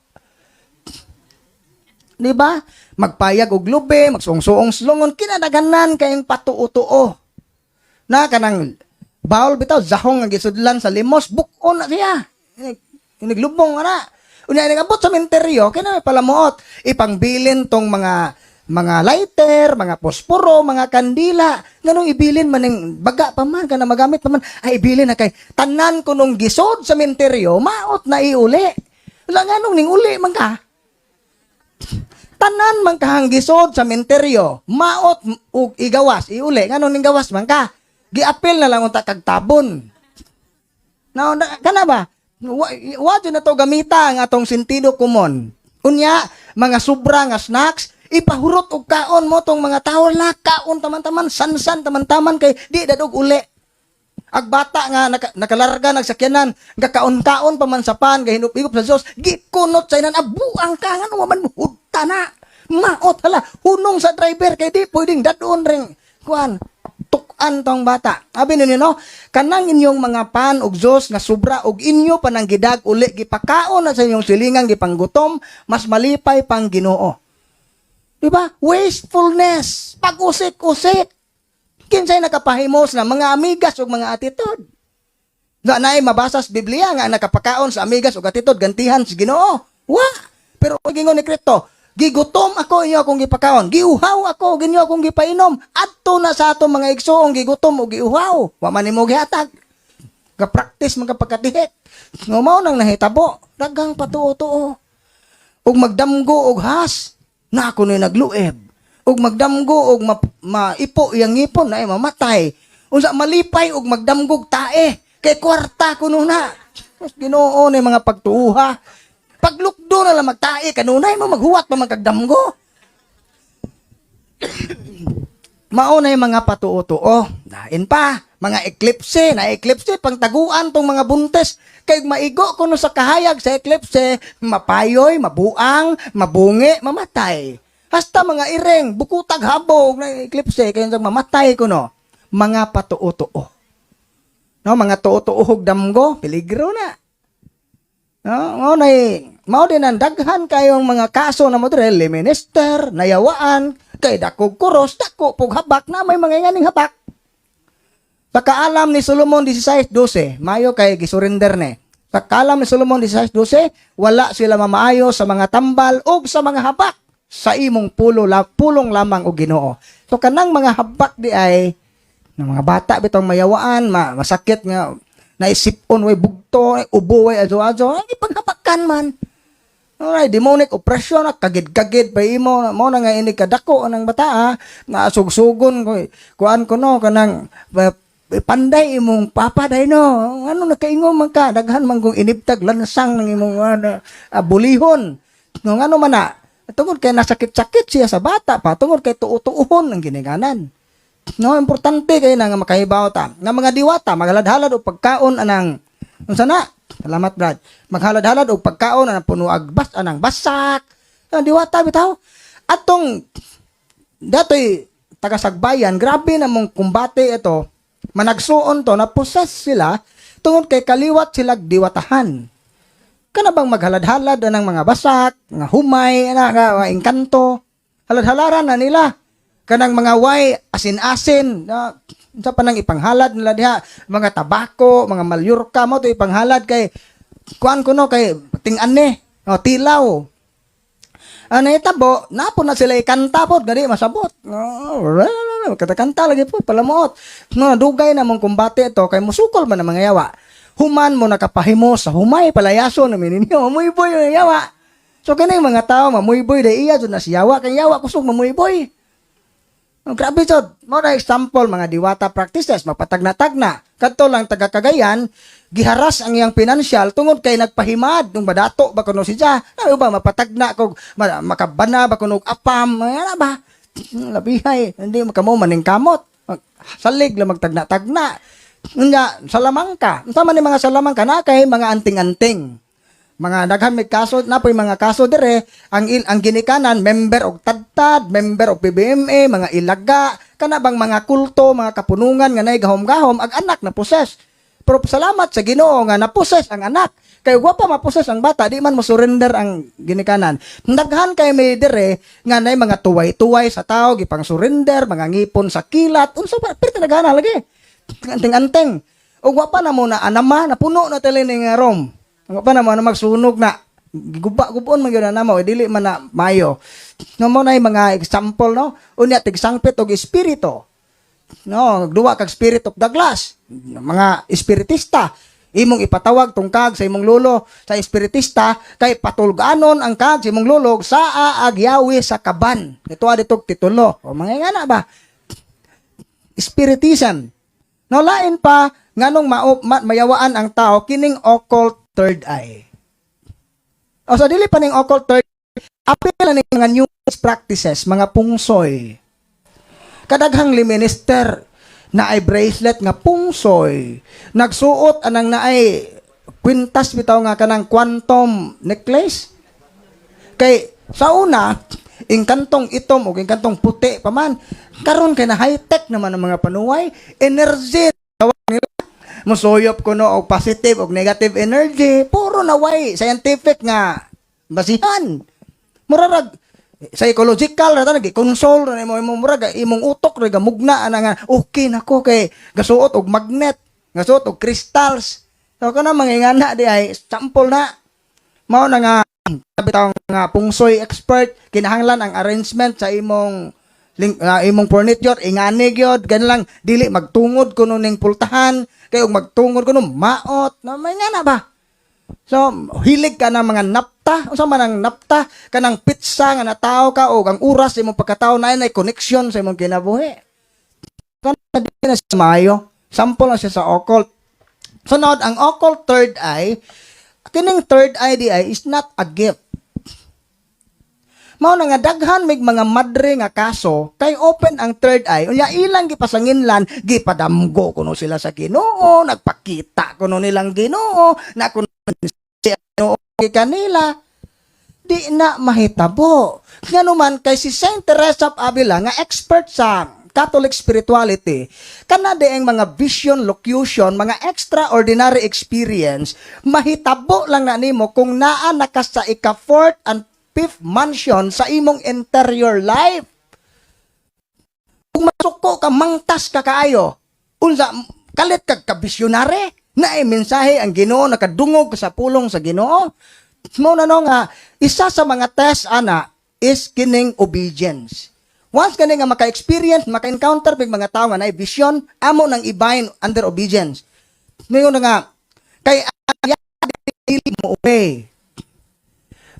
Di ba? Magpayag og lube, magsuong-suong slungon, kinadaghanan kayong patuo-tuo. Na kanang bawol bitaw zahong nga gisudlan sa limos, buk-on na siya. Iniglubong ana. Unya nagabot sa menteryo, kay na may palamuot. Ipangbilin tong mga lighter, mga posporo, mga kandila. Nganong ibilin man ning baga pa man kana magamit pa man ay ibilin na kay tanan ko nung gisod sa menteryo, maot na iuli. Wala nganong ning uli man ka. Tanan man kahang gisod sa menteryo, maot ug igawas, iuli. Nganong ning gawas man ka? Giapil na lang unta kag tabon. Na kana ba? Wa jud na to gamita ang atong sentido komon. Unya, mga sobra nga snacks, ipahurot og kaon mo tong mga tao la kaon taman-taman, sansan taman-taman kay di dadog uli. Ag bata nga nakalarga nagsakyanan, nga kaon-kaon pa man sa pan, gahinup-higop sa Diyos, gikunot sa inan, abuang ka nga man hudta na. Maot hala, hunong sa driver kay di pwedeng dadon ring kuan tukan tong bata. Abi ninyo, no, kanang inyong mga pan ug Diyos nga sobra ug inyo panang gidag uli gipakaon na sa inyong silingang gipanggutom, mas malipay pang Ginoo. Di ba? Wastefulness, pag-usik-usik. Kinsay nakapahimos na mga amigas ug mga attitude? Nga naay mabasa sa Biblia nga ang nakapakaon sa amigas ug attitude gantihan sa Ginoo? Wa. Pero gingon ni Kristo, "Gigutom ako, inyo akong gipakaon. Giuhaw ako, inyo akong gipainom. Adto na sa atong mga igsoong gigutom ug giuhaw. Wa man nimo gihatag." Ga-practice man kapagkatihik. Nga mao nang nahitabo, daghang patuo-tuo. Ug magdamgo og has, na ako na nagluib. Ug magdamgo og maipo iyang ngipon na ay mamatay. Unsa malipay og magdamgog tae kay kwarta kuno na. Mas Ginoo na mga pagtuuha. Paglukdo na lang magtae kanunay mo maghuwat pa magkagdamgo. Mao na yung mga patuo-tuo. Dain pa, mga eclipse, na eclipse, pangtaguan tong mga buntes. Kay maigo kuno sa kahayag sa eclipse, mapayoy, mabuang, mabungi, mamatay. Hasta mga iring, bukutag habog na eclipse, kay mamatay kuno. Mga patuo-tuo. No, mga tuo-tuohog damgo, peligro na. No, mao na mao din ang daghan kayong mga kaso na mo dire, minister, nayawaan, kay dakog kuros, dako pug habak na may mga nganing habak. Sa Kaalam ni Solomon 16:12, mayo kay gisurrender ni. Sa Kaalam ni Solomon 16:12, wala sila mamaayo sa mga tambal ug sa mga habak sa imong pulo la, pulong lamang og Ginoo. So kanang mga habak di ay ng mga bata bitong mayawaan, masakit nga naisipon way bugto, ubo way azo-azo, ay ipanghabakan man. Alright, demonic oppression, kagid-kagid pa imo, mo na nga ini kadako ng bata ah, na sugsugon ko, kuan ko no, kanang panday imong papa day no, ano nakaingon man ka, daghan man kong inibtag lansang ng imong bulihon. No, ngano man na, tungod kay nasakit-sakit siya sa bata pa, tungod kay tuo-tuohon ang ginikanan. No, importante kay na nga makahibaw ta. Nga mga diwata maghalad-halad og pagkaon anang unsa na? Salamat, Brad. Maghalad-halad og pagkaon anang puno ag bas anang basak. Ang diwata bitaw. Atong datoy taga-Sagbayan, grabe na mong kumbate ito. Managsuon to na possess sila tungod kay kaliwat sila diwatahan. Kana bang maghalad-halad anang mga basak, nga humay, ana nga mga engkanto. Halad-halaran na nila kanang mga way asin-asin na unsa pa nang ipanghalad nila diha, mga tabako, mga malyurka mo to ipanghalad kay kuan kuno kay ting-ane o tilaw. Ano itabo napo na sila ikanta pod gani masabot no, kanta lagi po palamuot no. Dugay na mong kumbate ito kay musukol man ang mga yawa. Human mo nakapahimo sa humay, palayaso na ninyo, mamuyboy yung yawa. So kini mga tao mamuyboy dai iya jud na si yawa kay yawa kusog mamuyboy. Oh, grabe jud. Mo na example mga diwata practices mapatagna-tagna. Kadto lang taga Cagayan, giharas ang iyang pinansyal tungod kay nagpahimad nung badato ba kuno siya. Ano ba mapatagna kog makabana ba kuno og apam, ano ba? Labihay, hindi kamo maning kamot. Salig lang magtagna-tagna. Unya, salamangka. Unsa man ni mga salamangka na kay mga anting-anting. Mga daghan may kaso na po'y mga kaso dire ang ginikanan member og Tadtad, member og PBMA, mga Ilaga, kana bang mga kulto, mga kapunungan nga nay gahom-gahom ag anak na possess. Pero salamat sa Ginoo nga na-possess ang anak. Kay wa pa ma-possess ang bata, di man mo surrender ang ginikanan. Daghan kay may dire nga nay mga tuway-tuway sa tao gipang surrender, mga ngipon sa kilat, unsa pa pero daghan lagi. Anting-anting. Ug wa pa na mo na anama, napuno na tali ning room. Wa pa na mo na magsunog na. Giguba-gubon man gyud na namo, eh, dili man na mayo. No mo na yung mga example no. Unya tigsangpit og espiritu. No, duwa kag spirit of the glass. Mga espiritista. Imong ipatawag tong kag sa imong lolo sa espiritista kay patulganon ang kag sa imong lolo sa aagyawi sa kaban. Ito dito titulo. O mga ngana ba? Spiritism. No, lain pa nganong mayawaan ang tao kining occult third eye. O sa dili pa ning occult third apil na ning mga new practices, mga pungsoy. Kadaghang minister na ay bracelet nga pungsoy. Nagsuot anang naay kwintas bitaw nga kanang quantum necklace. Kay sa una, ingkantong itom o ingkantong puti pa man. Karon kay na high-tech naman ang mga panuway, energy tawag nila. Musuyop kuno og positive og negative energy, puro na way scientific nga basihan. Murarag Psychological ra ta, console ra nimo imong murag imong utok ra gamugna ana nga okay nako kay gasuot og magnet, gasuot og crystals. So kana mga ingana di ay sample na. Mao na nga bitaw nga feng shui expert, kinahanglan ang arrangement sa imong link, imong furniture ingani gyud, ganun lang, dili magtungod kuno ning pultahan kay ug magtungod kuno maot na may nga na ba. So hilig ka ng mga napta. Unsa man ang napta? Kanang pizza nga natawo ka og ang oras imong pagkatawo na ay connection sa imong kinabuhi. Kana di na siya maayo. Sample na siya sa occult. Sunod, ang occult third eye. Kining third eye di ay is not a gift. Mao na nga daghan mig mga madre nga kaso kay open ang third eye. Unya ilang gipasanginlan, gipadamgo kuno sila sa Ginoo, nagpakita kuno nilang Ginoo, na kuno si Ginoo kanila. Di na mahitabo. Ngano man kay si Saint Teresa of Avila nga expert sa Catholic spirituality, kana di ang mga vision, locution, mga extraordinary experience, mahitabo lang na nimo kung naa na ka sa ika fourth and fifth mansion sa imong interior life. Kung masuko ka, mangtas ka kaayo, unsa, kalit kag kabisyonare, na ay mensahe ang Ginoo, nakadungog ka sa pulong sa Ginoo. Mao na no nga isa sa mga test ana is kining obedience. Once kani nga maka-experience, maka-encounter big mga tao nga naay vision, amo nang i-bind under obedience. Ngayon na nga kay dili mo obey.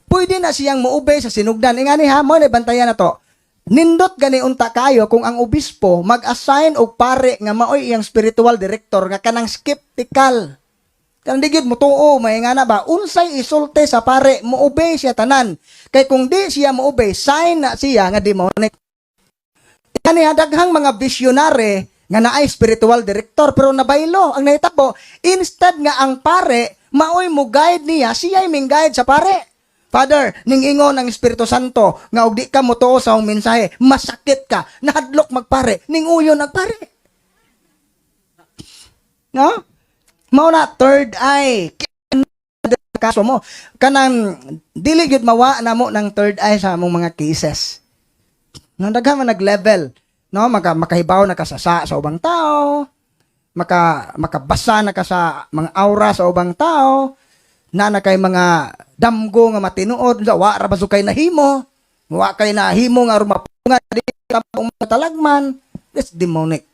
Pwede na siyang mo-obey sa sinugdan. Ingani ha, mo na bantayan na to. Nindot gani unta kayo kung ang obispo mag-assign og pare nga maoy iyang spiritual director nga kanang skeptical. Kanang di gyud motuo, may nga na ba, unsay isulti sa pare, mo-obey siya tanan. Kay kung di siya mo-obey, sign na siya nga demonic. Kani daghang mga visionary nga naay spiritual director pero nabaylo ang nahitabo. Instead nga ang pare maoy mo guide niya, siya ming guide sa pare. "Father, ning ingon ang Espiritu Santo nga og di ka motuo sa akong mensahe, masakit ka." Nahadlok magpare, ning uyon nagpare. No? Mao na third eye. Kaso mo kanang dili gyud mawa na mo ng third eye sa among mga cases. No, daghan man nag-level. No, makahibaw na ka sa ubang tao, makabasa na ka sa mga aura sa ubang tao, na kay mga damgo nga matinuod, wa ra ba kay nahimo? Wa kay nahimo nga aron mapunga di ka talagman. That's demonic.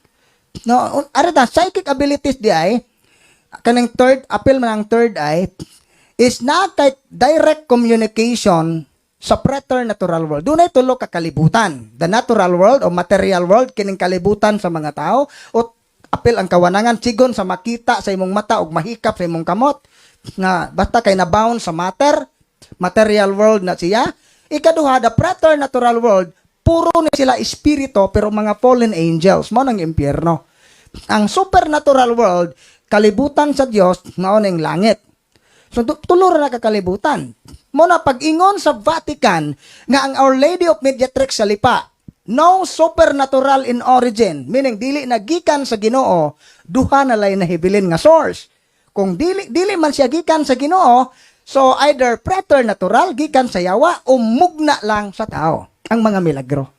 No, ara ta psychic abilities di ay kaning third appeal man ang third eye is na kay direct communication sa preternatural world. Dunay tulo ka kalibutan. The natural world o material world, kining kalibutan sa mga tao, o apil ang kawanangan sigon sa makita sa imong mata ug mahikap sa imong kamot nga basta kay nabound sa matter, material world na siya. Ikaduha, the preternatural world, puro ni sila espiritu pero mga fallen angels, mao nang impyerno. Ang supernatural world, kalibutan sa Dios, mao ning langit. So tulo ra na ka kalibutan. Mo na pag-ingon sa Vatican nga ang Our Lady of Mediatrix sa Lipa no supernatural in origin, meaning dili na gikan sa Ginoo, duha na lay nahibilin nga source. Kung dili dili man siya gikan sa Ginoo, so either preternatural, gikan sa yawa, o mugna lang sa tao ang mga milagro.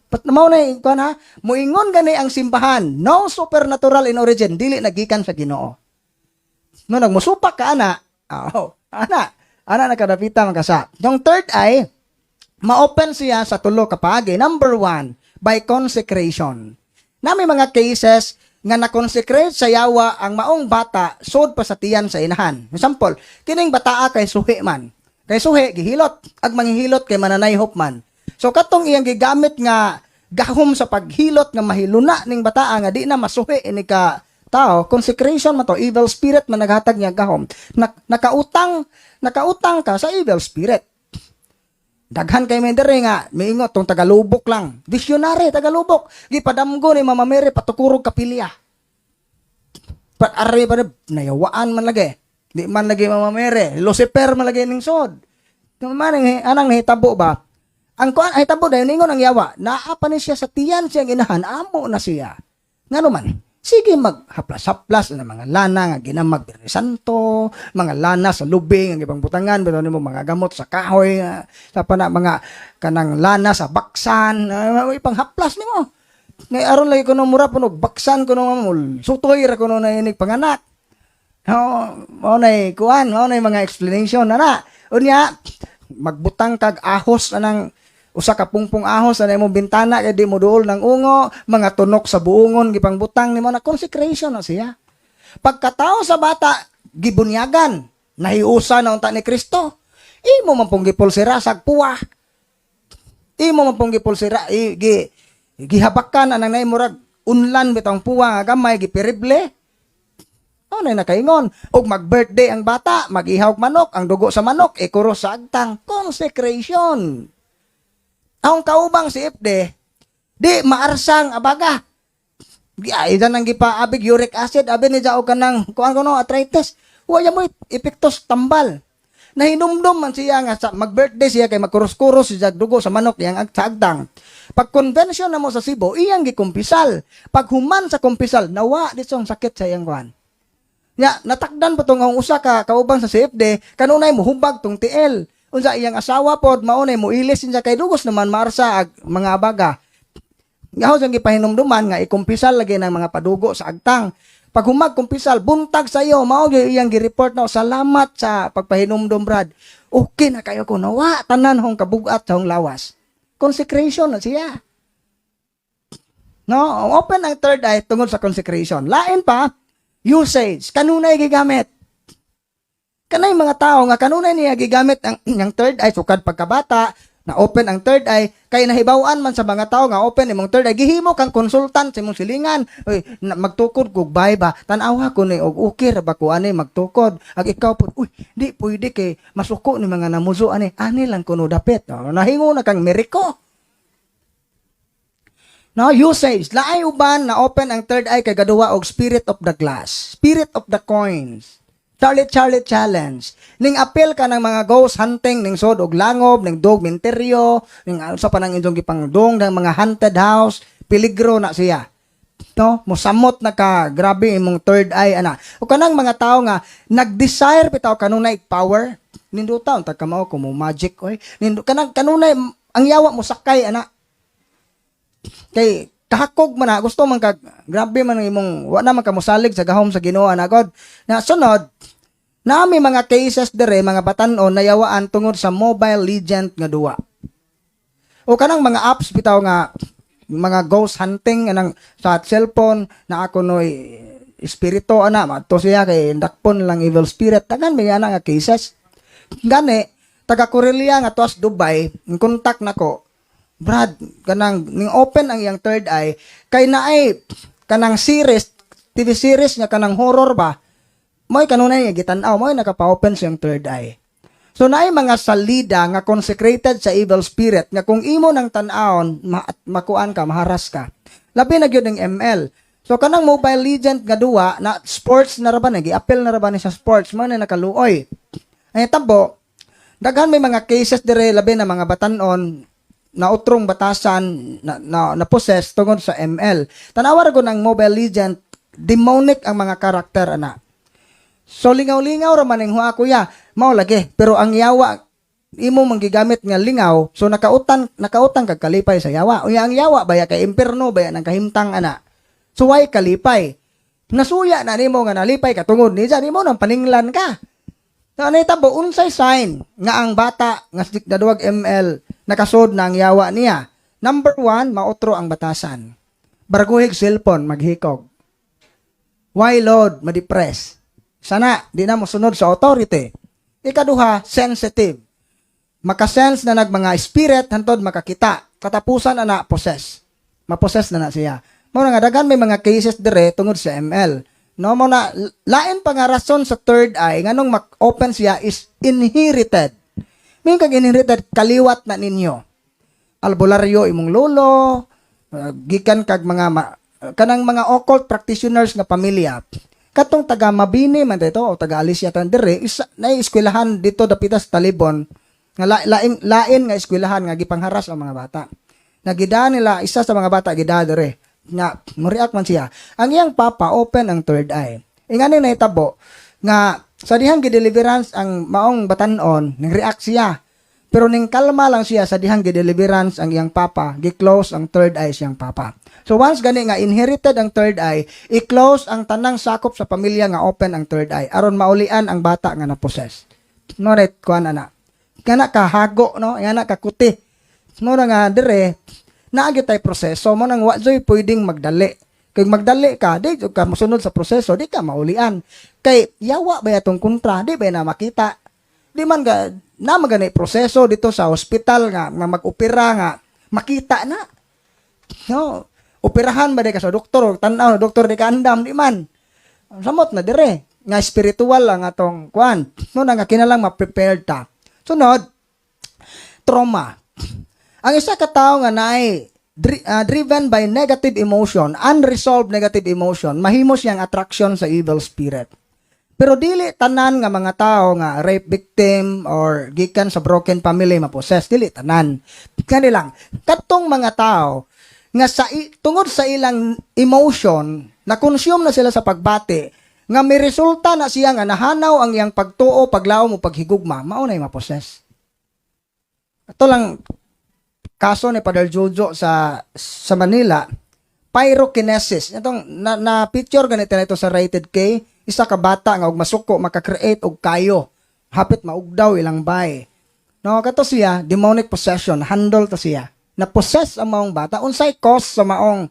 Pat mao na kuan ha, muingon gani ang simbahan, no supernatural in origin, dili na gikan sa Ginoo. No nagmusupak ka ana, oh, ana, ana nakadapita man ka. Yung third eye, ma-open siya sa tulo ka paagi. Number one, by consecration. Na may mga cases nga na-consecrate sa yawa ang maong bata sod pa sa tiyan sa inahan. Example, kining bataa kay suhi man. Kay suhi, gihilot. Ag manghihilot kay mananayhop man. So katong iyang gigamit nga gahom sa paghilot nga mahiluna ning bataa nga di na masuhi ini ka tao, consecration man to, evil spirit man naghatag niya gahom. Nakautang ka sa evil spirit. Daghan kay may diri nga miingot tong tagalubok lang. Visionary tagalubok. Gipadamgo ni Mama Mary patukurog kapilya. Pat ari pa nayawaan man lagi. Di man lagi Mama Mary. Lucifer man lagi ning sod. Man anang nahitabo ba? Ang kuan ay tabo dayon ningon ang yawa. Naa pa ni siya sa tiyan siyang inahan, amo na siya. Ngano man? Sige maghaplas-haplas na mga lana nga ginamag Biyernes Santo, mga lana sa lubing ang ibang butangan, bitaw nimo mga gamot sa kahoy, sa pa na mga kanang lana sa baksan, ipanghaplas nimo. Ngay aron lagi kuno mura puno baksan kuno nga mo sutoy ra kuno na inig panganak. No, mao nay kuan, mao nay mga explanation na na. Unya, magbutang kag ahos anang usa ka pungpong ahos sa imong bintana kay di mo duol ng ungo, mga tunok sa buongon gipangbutang nimo na consecration na siya. Pagkatao sa bata, gibunyagan, nahiusa na unta ni Kristo. Imo man pong gipulsira sa puwa. Imo man pong gipulsira gi gihabakan anang nay murag unlan bitang puwa nga gamay gipirible. Ano na nakaingon? Og mag-birthday ang bata, mag-ihaw og manok, ang dugo sa manok, ikuros sa agtang. Consecration. Ang kaubang si FD, di maarsang abaga. Di ay ang gipaabig uric acid, abi ni og kanang kuan kuno arthritis. Wa mo epektos tambal. Nahinumdum man siya nga sa mag-birthday siya kay magkuros-kuros siya dugo sa manok iyang sa agtang. Pag convention na mo sa Cebu, iyang gikumpisal. Pag human sa kumpisal, nawa dito ang sakit sa iyang kuan. Ya, natakdan pa tong ang usa ka kaubang sa CFD, kanunay mo hubag tong TL. Unsa iyang asawa pod maunay mo ilis siya kay dugos naman maarsa ag mga abaga. Ngaho siyang gipahinumduman nga ikumpisal lagi ng mga padugo sa agtang. Pag humag kumpisal, buntag sa iyo, mao gyud iyang gi-report na, "Salamat sa pagpahinumdum, Brad. Okay na kayo ko nawa tanan hong kabugat sa hong lawas." Consecration na siya. No, open ang third eye tungod sa consecration. Lain pa, usage. Kanunay gigamit. Kanay mga tao nga kanunay niya gigamit ang third eye sukad pagkabata, na open ang third eye kay nahibaw-an man sa mga tao nga open imong third eye, gihimo kang consultant sa imong silingan. "Oy, na, magtukod kog bay ba, tan-awa ko ni og okay ra ba ko ani magtukod?" Ag ikaw pod, "Uy, di pwede kay masuko ni mga namuso ani, ani lang kuno dapit." Oh, nahingo na kang meriko. No, usage. Laay uban na open ang third eye kay gaduwa og spirit of the glass, spirit of the coins. Charlie Charlie Challenge. Ning apil ka ng mga ghost hunting, ning sod og langob, ning dog minteryo, ning ano sa panang inyong gipangdong ng mga haunted house, peligro na siya. No, mosamot na ka, grabe imong third eye ana. O kanang mga tao nga nag-desire bitaw kanunay power, ninduta unta ka mao ko mo magic oy. Nindo kanang kanunay ang yawa mo sakay ana. Kay kahakog man na gusto man ka, grabe man ang imong wa na man ka mosalig sa gahom sa Ginoo ana God. Na sunod, nami mga cases dire mga batan-on nayawaan tungod sa Mobile Legend nga duwa. O kanang mga apps bitaw nga mga ghost hunting anang sa cellphone na ako noy espiritu ana madto siya kay dakpon lang evil spirit, tagan may ana nga cases. Gani taga Korelia nga tuas Dubai in contact nako, "Brad, kanang ning open ang iyang third eye kay naay kanang series, TV series nga kanang horror ba, mo'y kanunay nga gitan-aw, mo'y nakapa-open siyang third eye." So naay mga salida nga consecrated sa evil spirit nga kung imo nang tan-awon, makuan ka, maharas ka. Labi na gyud ang ML. So kanang Mobile Legend nga duwa na sports na ra ba, nagi-appeal na ra ba ni sa sports mo na nakaluoy. Ay tabo, daghan may mga cases dire labi na mga batan-on na utrong batasan na possess tungod sa ML. Tanawa ra gud ang Mobile Legend, demonic ang mga karakter ana. So lingaw-lingaw ra man ang huwa, kuya. Mao lagi, pero ang yawa imo man gigamit nga lingaw, so nakautan kag kalipay sa yawa. Unya ang yawa baya kay impierno baya nang kahimtang ana. So why kalipay? Nasuya na nimo nga nalipay ka tungod ni nimo nang paninglan ka. So ano tabo, unsay sign nga ang bata nga naduwag ML, nakasod na ang yawa niya? Number one, mautro ang batasan. Barguhig cellphone, maghikog. Why Lord, ma-depress. Sana, di na mo sunod sa authority. Ikaduha, sensitive. Makasense na nag mga spirit, hantod makakita. Katapusan na na, possess. Ma-possess na na siya. Mao na nga, daghan may mga cases dire tungod sa ML. No, mo na, lain pa nga rason sa third eye, nganong mag-open siya is inherited. May kag inherited, kaliwat na ninyo. Albularyo imong lolo, gikan kag mga kanang mga occult practitioners nga pamilya. Katong taga Mabini man dito o taga Alicia tan dire isa na eskwelahan dito dapita sa Talibon nga lain lain nga eskwelahan nga gipangharas ang mga bata. Nagida nila isa sa mga bata gida dire. Nga mo-react man siya. Ang iyang papa, open ang third eye. Ingani nahitabo nga sa dihang gi-deliverance ang maong batanon, ning react siya. Pero ning kalma lang siya sa dihang gi-deliverance ang iyang papa, gi-close ang third eye siyang papa. So once gani nga inherited ang third eye, i-close ang tanang sakop sa pamilya nga open ang third eye aron maulian ang bata nga na-possess. No right kuan ana. Kana kahago, no, ngana kakuti. Mo na nga dire naa gyud tay proseso mo nang wa joy pwedeng magdali. Kay magdali ka, di jud ka mosunod sa proseso, di ka maulian. Kay yawa ba atong kontra, di ba na makita? Di man ga na magani proseso dito sa ospital nga mag-opera nga makita na. No, operahan ba di ka sa doktor, tan-aw doktor di ka andam, di man. Samot na dire nga spiritual ang atong kuan. No na nga kinalang ma-prepared ta. Sunod, trauma. Ang isa ka tawo nga naay driven by negative emotion, unresolved negative emotion, mahimo siyang attraction sa evil spirit. Pero dili tanan nga mga tao nga rape victim or gikan sa broken family ma-possess, dili tanan. Kani lang, kadtong mga tao nga tungod sa ilang emotion, na consume na sila sa pagbati, nga may resulta na siya nga nahanaw ang iyang pagtuo, paglaom o paghigugma, mao na ma-possess. Ito lang kaso ni Padre Jojo sa Manila, pyrokinesis. Itong na picture ganito na ito sa Rated K, isa ka bata nga og masuko maka-create og kayo. Hapit maugdaw ilang bay. No, kato siya, demonic possession, handle to siya. Na possess ang maong bata. Unsay cause sa maong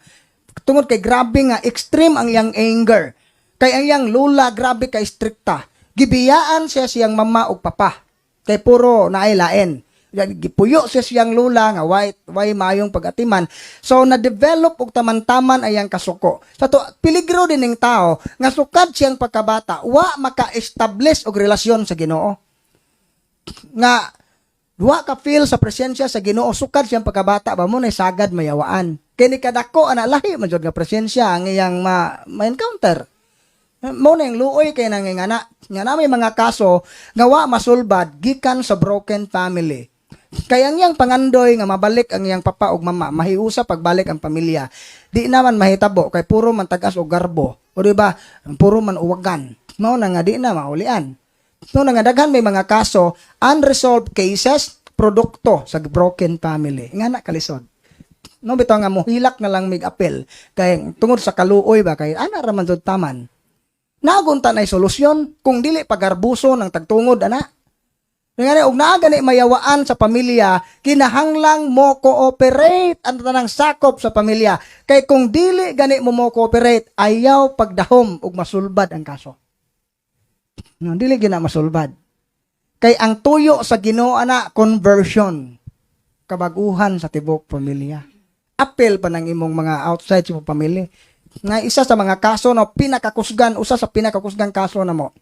tungod kay grabe nga extreme ang iyang anger. Kay ang iyang lula grabe ka strikta. Gibiyaan siya siyang mama ug papa. Kay puro naay lain. Gipuyo siya siyang lula nga way maayong pagatiman. So na-develop og taman-taman ayang kasuko. Sa to peligro din ning tao nga sukad siyang pagkabata wa maka-establish og relasyon sa Ginoo. Nga wa ka feel sa presensya sa Ginoo sukad siyang pagkabata ba mo na sagad mayawaan. Kay ni kadako ana, lahi man jud nga presensya ang iyang ma-encounter. Mo na yung luoy kay nangingana. Nga na may mga kaso nga wa masulbad gikan sa broken family. Kaya ang iyang pangandoy nga mabalik ang iyang papa ug mama, mahiusa pagbalik ang pamilya. Di naman mahitabo kay puro man tagas og garbo. O di ba? Puro man uwagan. Mao na nga di na maulian. No na nga daghan may mga kaso, unresolved cases, produkto sa broken family. Nga na kalisod. No bitaw nga mohilak na lang mig apel kay tungod sa kaluoy ba, kay ana ra man jud taman. Nagunta na solusyon kung dili pagarbuso ng tagtungod ana. Nga og naa gani mayawaan sa pamilya, kinahanglang mo cooperate ang tanang sakop sa pamilya. Kay kung dili gani mo mo cooperate, ayaw pagdahom og masulbad ang kaso. No, dili gina masulbad. Kay ang tuyo sa Ginoo ana, conversion. Kabaguhan sa tibok pamilya. Apel pa ng imong mga outside sa imong pamilya. Nga isa sa mga kaso no pinakakusgan, usa sa pinakakusgan kaso na mo.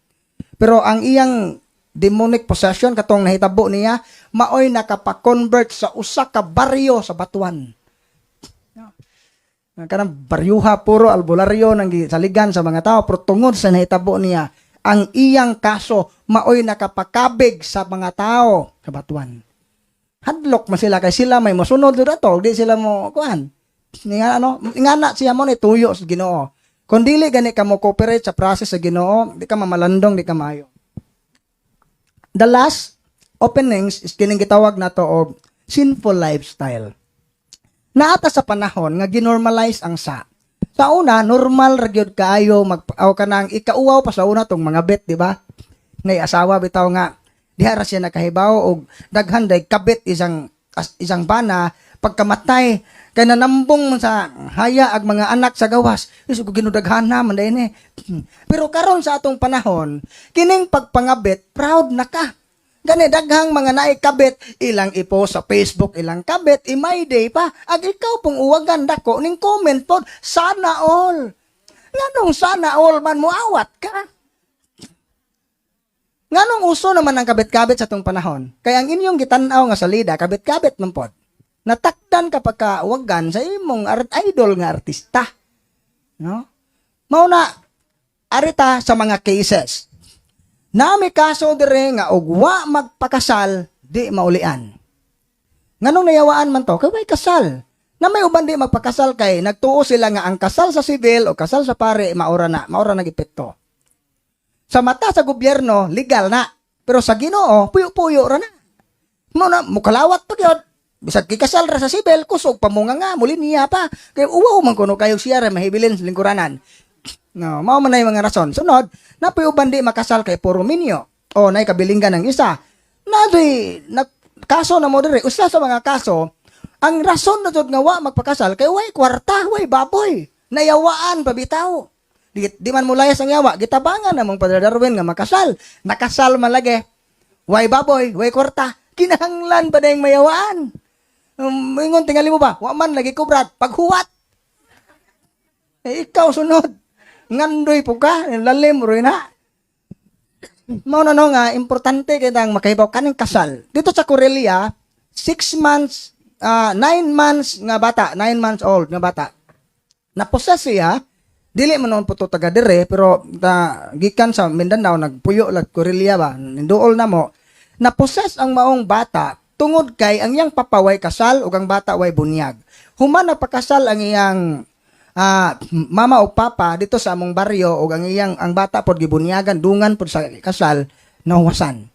Pero ang iyang demonic possession katong nahitabo niya, maoy nakapa-convert sa usa ka baryo sa Batuan. Kanang baryuha, puro albularyo nang gisaligan sa mga tao, pero tungod sa nahitabo niya, ang iyang kaso maoy nakapakabig sa mga tao sa Batuan. Hadlok man sila kay sila may mosunod do ato, di sila mo kuan. Nga ano, nga na siya mo ni tuyo sa Ginoo. Kung dili gani ka mo cooperate sa process sa Ginoo, di ka mamalandong, di ka maayo. The last openings is kining gitawag nato og sinful lifestyle. Naata sa panahon nga ginormalize ang sa. Sa una, normal ra gyud kaayo mag aw kanang ikauwaw pa sa una tong mga bet, di ba? Ngay asawa bitaw nga diha ra siya nakahibaw og daghan day kabit isang bana, pagkamatay kay nanambong man sa haya ag mga anak sa gawas is ko ginudaghana man day ni. Pero karon sa atong panahon, kining pagpangabit, proud na ka. Gani daghang mga naay kabit, ilang ipo sa Facebook ilang kabit, i-my day pa. Ag ikaw pong uwagan dako ning comment pod, "Sana all." Nganong sana all man, muawat ka? Nganong uso naman ang kabit-kabit sa tong panahon? Kaya ang inyong gitan-aw nga salida, kabit-kabit man pod. Natakdan kapag kauwagan sa imong idol nga artista. No? Mao na arita sa mga cases. Nami kaso dire nga og wa magpakasal, di maulian. Nganong nayawaan man to? Kay way kasal. Na may uban di magpakasal kay nagtuo sila nga ang kasal sa civil o kasal sa pare maura na, maura nag epekto. Sa mata sa gobyerno, legal na. Pero sa Ginoo, puyo-puyo ra na. Mo na mukalawat pa gyud. Bisag kikasal ra sa civil, kusog pa mo nga muli niya pa. Kay uwaw man kuno kayo siya ra mahibilin sa lingkuranan. No, mao man na yung mga rason. Sunod, napoy uban di makasal kay puro minyo. O nay kabilinggan ng isa. Na di nag kaso na mo diri, usa sa mga kaso, ang rason na jud nga wa magpakasal kay way kwarta, way baboy. Nayawaan pa bitaw. Di man mo layas ang yawa, gitabangan namong Padre Darwin nga makasal. Nakasal man lagi. Way baboy, way kwarta. Kinahanglan ba na yung mayawaan? Ingon tingali mo ba? Wa man lagi ko, Brad, paghuwat. Eh, ikaw sunod. Ngandoy po ka, lalim ro na. Mao na no nga importante kitang makahibaw kaning kasal. Dito sa Corelia, 6 months, 9 months nga bata, 9 months old nga bata. Na-possess siya, dili man noon po to taga dire, pero ta, gikan sa Mindanao, nagpuyo lag Corelia ba, ninduol na mo. Na-possess ang maong bata tungod kay ang iyang papa way kasal ug ang bata way bunyag. Human nagpakasal ang iyang mama o papa dito sa among baryo ug ang iyang ang bata pod gibunyagan, dungan pod sa kasal, nahuwasan.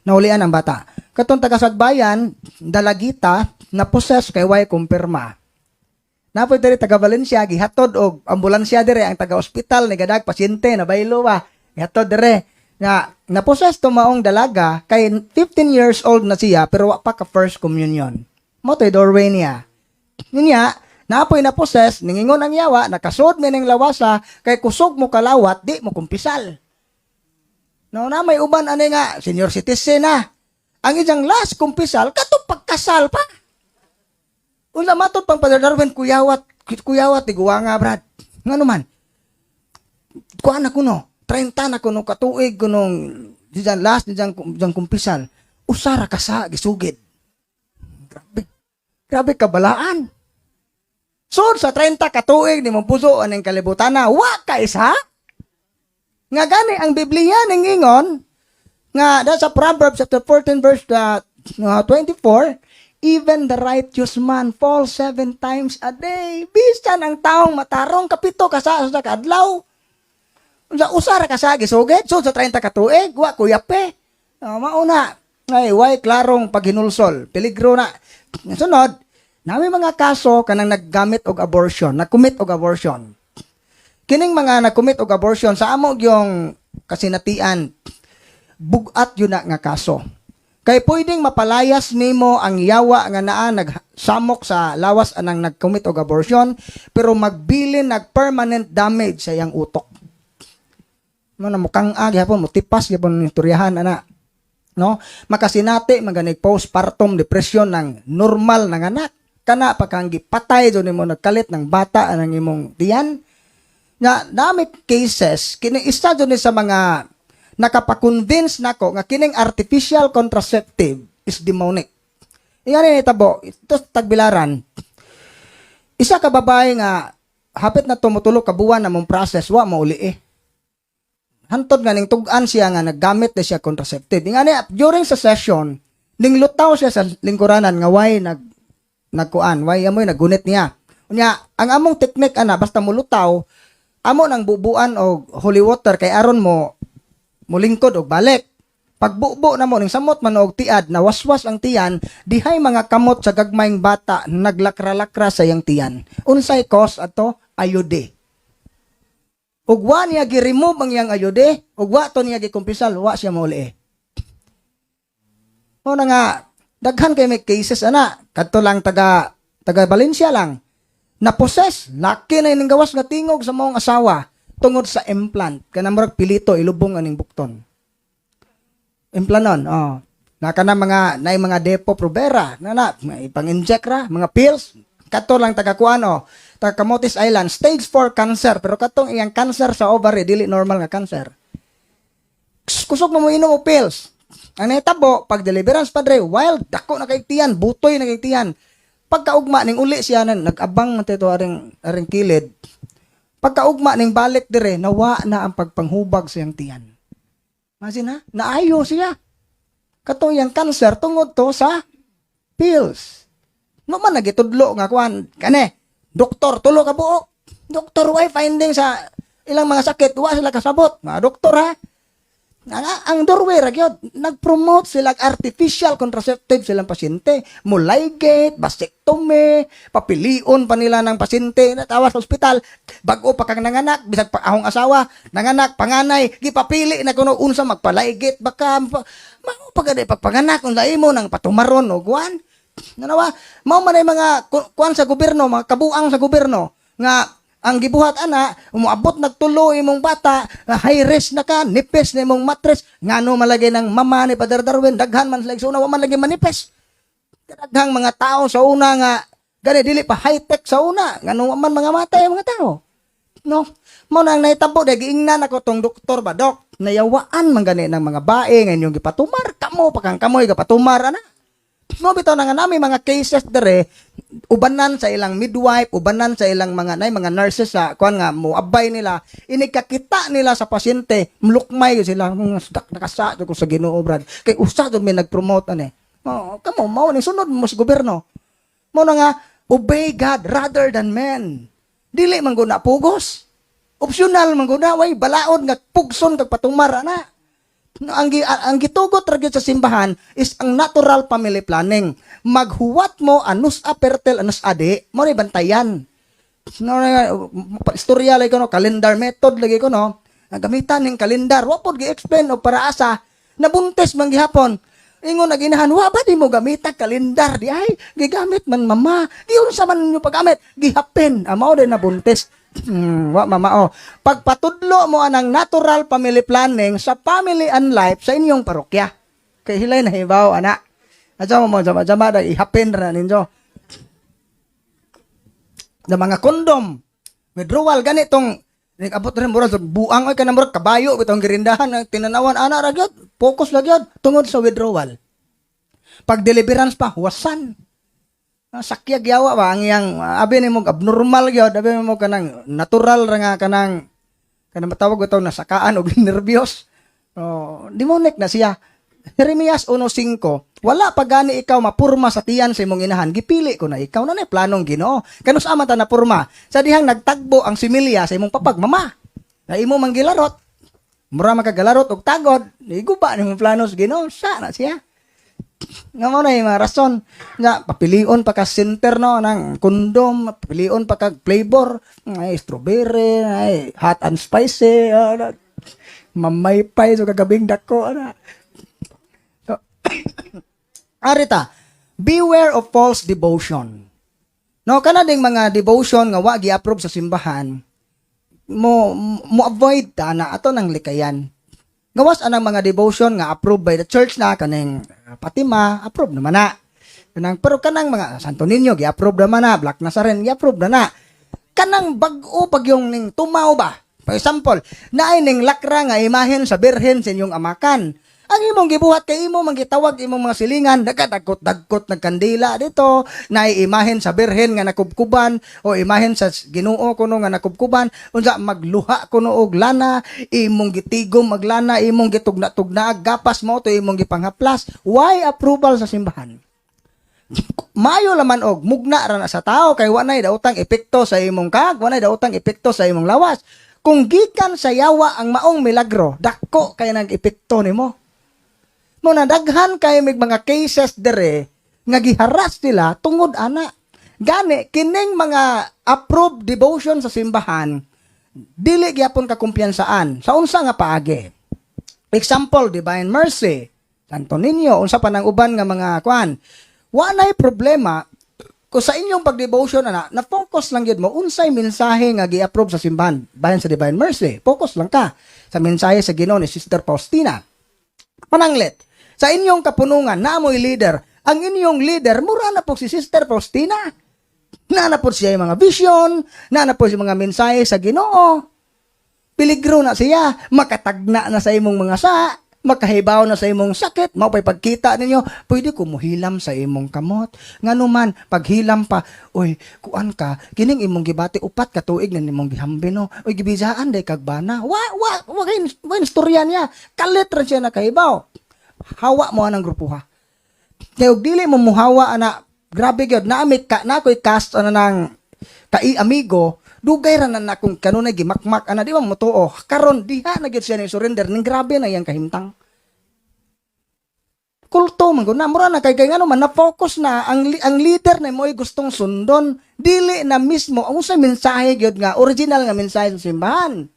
Nahulian ang bata. Katong taga Sagbayan, dalagita, na possess kay way kumpirma. Napoy diri taga Valencia, gihatod og ambulansya dire ang taga ospital ni gadag pasyente na baylo ba. Gihatod dire na na-possess to maong dalaga kay 15 years old na siya pero wa pa ka first communion. Mo to'y doorway niya. Ninya, naapoy na possess, ningingon ang yawa, nakasud mi ning lawasa, kay kusog mo kalawat, di mo kumpisal. No, na may uban ani nga senior citizen na. Ang iyang last kumpisal kato pagkasal pa. Unsa matod pang Padre Darwin, kuyawat, kuyawat di guwa nga, Brad. Ngano man? Kuan na kuno, 30 na kuno katuig kunong diyan last diyan diyan kumpisal. Usara ka sa gisugid. Grabe. Grabe kabalaan. So sa 30 katuig ni mo puso aning kalibutan na wa ka isa. Nga gani ang Biblia ningingon nga da sa Proverbs chapter 14 verse 24, "Even the righteous man falls seven times a day." Bisan ang taong matarong kapito ka sa kaadlaw. Unsa, usa ra ka sa gisugid so sa 30 ka tuig, wa kuyape. Mauna ay way klarong paghinulsol, peligro na. Sunod, nami mga kaso kanang naggamit og abortion, nag-commit og abortion. Kining mga nag-commit og abortion sa amo yung kasinatian, bugat yun na nga kaso. Kay pwedeng mapalayas nimo ang yawa nga naa nagsamok sa lawas anang nag-commit og abortion, pero magbilin nag permanent damage sa iyang utok. Mo na mukhang gihapon mo tipas gihapon ng istoryahan ana. No? Makasinati maganig postpartum depression ng normal ng anak. Kana pa kang gipatay do nimo nagkalit ng bata anang imong tiyan. Nga dami cases kini, isa jud ni sa mga nakapa-convince nako nga kining artificial contraceptive is demonic. Ingani ni tabo, ito sa Tagbilaran. Isa ka babae nga hapit na tumutulo ka buwan na mong process, wa mo uli eh. Hantod nga ning tug-an siya nga naggamit na siya contraceptive. Ingani during sa session, ning lutaw siya sa lingkuranan nga way nagkuan, way amoy naggunit niya. Unya, ang among technique ana, basta mulutaw, amo nang bubuan og holy water kay aron mo mulingkod og balik. Pagbubo na mo ning samot man og tiad, nawaswas ang tiyan, dihay mga kamot sa gagmayng bata naglakra-lakra sa iyang tiyan. Unsay cause ato? IUD. Ug wa niya gi-remove ang iyang IUD, ug wa to niya gikumpisal, wa siya mauli. Mo na nga daghan kay may cases ana, kadto lang taga taga Valencia lang. Na possess, laki na ining gawas nga tingog sa maong asawa tungod sa implant. Kana murag pilito ilubong aning bukton. Implanon, oh. Na kana mga nay mga Depo Provera, na na ipang-inject ra, mga pills. Kato lang taga kuan oh, taga Camotes Island, stage 4 cancer, pero katong iyang cancer sa ovary dili normal nga cancer. Kusog mo inom og pills. Ang nahitabo, pag deliverance, padre, wild, dako na kay tiyan, butoy na kay tiyan. Pagkaugma ning uli siya na nag-abang man to aring aring kilid. Pagkaugma ning balik dire, nawa na ang pagpanghubag sa iyang tiyan. Imagine ha, naayo siya. Katong iyang cancer tungod to sa pills. No man nagitudlo nga kuan kane. Doktor tulo ka buok. Doktor, way finding sa ilang mga sakit, wa sila kasabot. Mga doktor ha. Ang doorway ra gyud, nag-promote sila og artificial contraceptive silang pasyente. Muligate, vasectomy, papilion pa nila ng pasyente na tawa sa ospital. Bag-o pa kang nanganak, bisag pa ahong asawa, nanganak, panganay, gipapili na kuno unsa magpaligate baka mao pa gani pagpanganak unsa imo nang patumaron og kuan. Nanawa, mao man ay mga kuan sa gobyerno, mga kabuang sa gobyerno nga ang gibuhat ana, umuabot nagtulo imong bata, high risk na ka, nipis na imong mattress, ngano malagay ng mama ni Father Darwin, daghan man sila sa una, wa man lagi manipis. Daghang mga tao sa una nga gani dili pa high-tech sa una, ngano wa man mga matay ang mga tao. No? Mao nang nahitabo dahil giingnan ako tong doktor ba, "Dok, nayawaan man gani ng mga bae nga inyong gipatumar, kamo pa kang kamoy gapatumar ana." No bitaw na nga nami mga cases dere ubanan sa ilang midwife, ubanan sa ilang mga nay mga nurses sa kuan nga moabay nila, inikakita nila sa pasyente, mulukmay gyud sila, mga nakasa ko sa Ginoo, brad. Kay usa jud may nag-promote ani. Oh, kamo mao ni sunod mo sa gobyerno. Mao na nga obey God rather than men. Dili man gud na pugos. Optional man gud na, way balaod nga pugson kag patumar ana. No, ang gitugot ra gyud sa simbahan is ang natural family planning. Maghuwat mo anus a fertile, anus a di, mo ni bantayan. No, na, istorya lagi ko no, calendar method lagi ko no. Ang gamitan ning kalendar, wa pod gi-explain og para asa nabuntis man gihapon. Ingon naginahan, "Wa ba di mo gamita kalendar di ay gigamit man, mama." Di unsa man ninyo paggamit, gihapin. Mao din nabuntis. Wa mama oh. Pagpatudlo mo anang natural family planning sa family and life sa inyong parokya. Kay hilay na hibaw ana. Asa mo mo jama jama da ihapin ra ninyo. Na mga kondom, withdrawal ganitong nag-abot rin murag buang oy, kanang murag kabayo bitong girindahan ang tinanawan ana ra gyud, focus la gyud tungod sa withdrawal. Pag deliverance pa huwasan. Sakyag yawa ba ang iyang abi nimo abnormal gyud, abi mo kanang natural ra nga kanang kanang matawag ito nasakaan og nervyos. Oh, demonic na siya. Jeremias 1:5, "Wala pa gani ikaw mapurma sa tiyan sa imong inahan, gipili ko na ikaw." Na planong Ginoo. Kanus man ta napurma? Sa dihang nagtagbo ang similya sa imong papag mama. Na imo man gilarot. Mura makagalarot og tagod, iguba nimong plano sa Ginoo, sa na siya. Nga mo na yung mga rason nga papilion pa ka center no ng kondom, papilion pa ka flavor, ay strawberry, ay hot and spicy, ano, mamaypay so kagabing dako ana. So, arita, beware of false devotion. No, kana ding mga devotion nga wa gi-approve sa simbahan, mo mo avoid ta na ato nang likayan. Gawas anang mga devotion nga approved by the church na kaning Fatima, approve naman na. Kanang pero kanang mga Santo Niño gi-approve naman na, Black Nazarene gi-approve na na. Kanang bag-o pag yung ning tumaw ba? For example, naay ning lakra nga imahen sa Birhen sa inyong amakan. Ang imong gibuhat kay imo manggitawag imong mga silingan, nagkadagkot-dagkot nagkandila dito, naay imahen sa Birhen nga nakubkuban o imahen sa Ginoo kuno nga nakubkuban, unsa magluha kuno og lana, imong gitigom maglana, imong gitugna-tugna gapas mo to imong gipanghaplas. Why approval sa simbahan? Mayo laman og mugna ra na sa tao kay wa nay daotang epekto sa imong kag, wa nay daotang epekto sa imong lawas. Kung gikan sa yawa ang maong milagro, dako kay nag epekto nimo. Mo na daghan kay mig mga cases dere nga giharas nila tungod ana. Gani kining mga approved devotion sa simbahan dili gyapon ka kumpiyansaan sa unsa nga paagi. Example, Divine Mercy, Santo Niño, unsa pa nang uban nga mga kuan. Wa nay problema kung sa inyong pagdevotion ana, na focus lang gyud mo unsay mensahe nga gi-approve sa simbahan bahin sa Divine Mercy. Focus lang ka sa mensahe sa Ginoo ni Sister Faustina. Pananglit, sa inyong kapunungan, naamoy leader. Ang inyong leader, mura na po si Sister Faustina. Na na po siya yung mga vision, na na po siya mga mensahe sa Ginoo. Peligro na siya, makatagna na sa imong mga sa, makahibaw na sa imong sakit, mao pa'y pagkita ninyo, pwede ko muhilam sa imong kamot. Ngano man, paghilam pa, "Uy, kuan ka, kining imong gibati 4 ka tuig na nimong gihambin no. Uy, gibisaan day kag bana." Wa wa wa kay wa istorya niya. Kalit ra siya nakahibaw. Hawa mo anang grupo ha. Kay og dili mo muhawa ana, Grabe gyud naa mi ka na ako'y cast ano nang kai amigo, dugay ra na akong kanunay gimakmak ana, di ba motuo. Karon diha na gyud siya ni surrender ning grabe na iyang kahimtang. Kulto man gud na, mura na kay ngano man na focus na ang leader na mo'y gustong sundon, dili na mismo ang usa mensahe gyud nga original nga mensahe sa simbahan.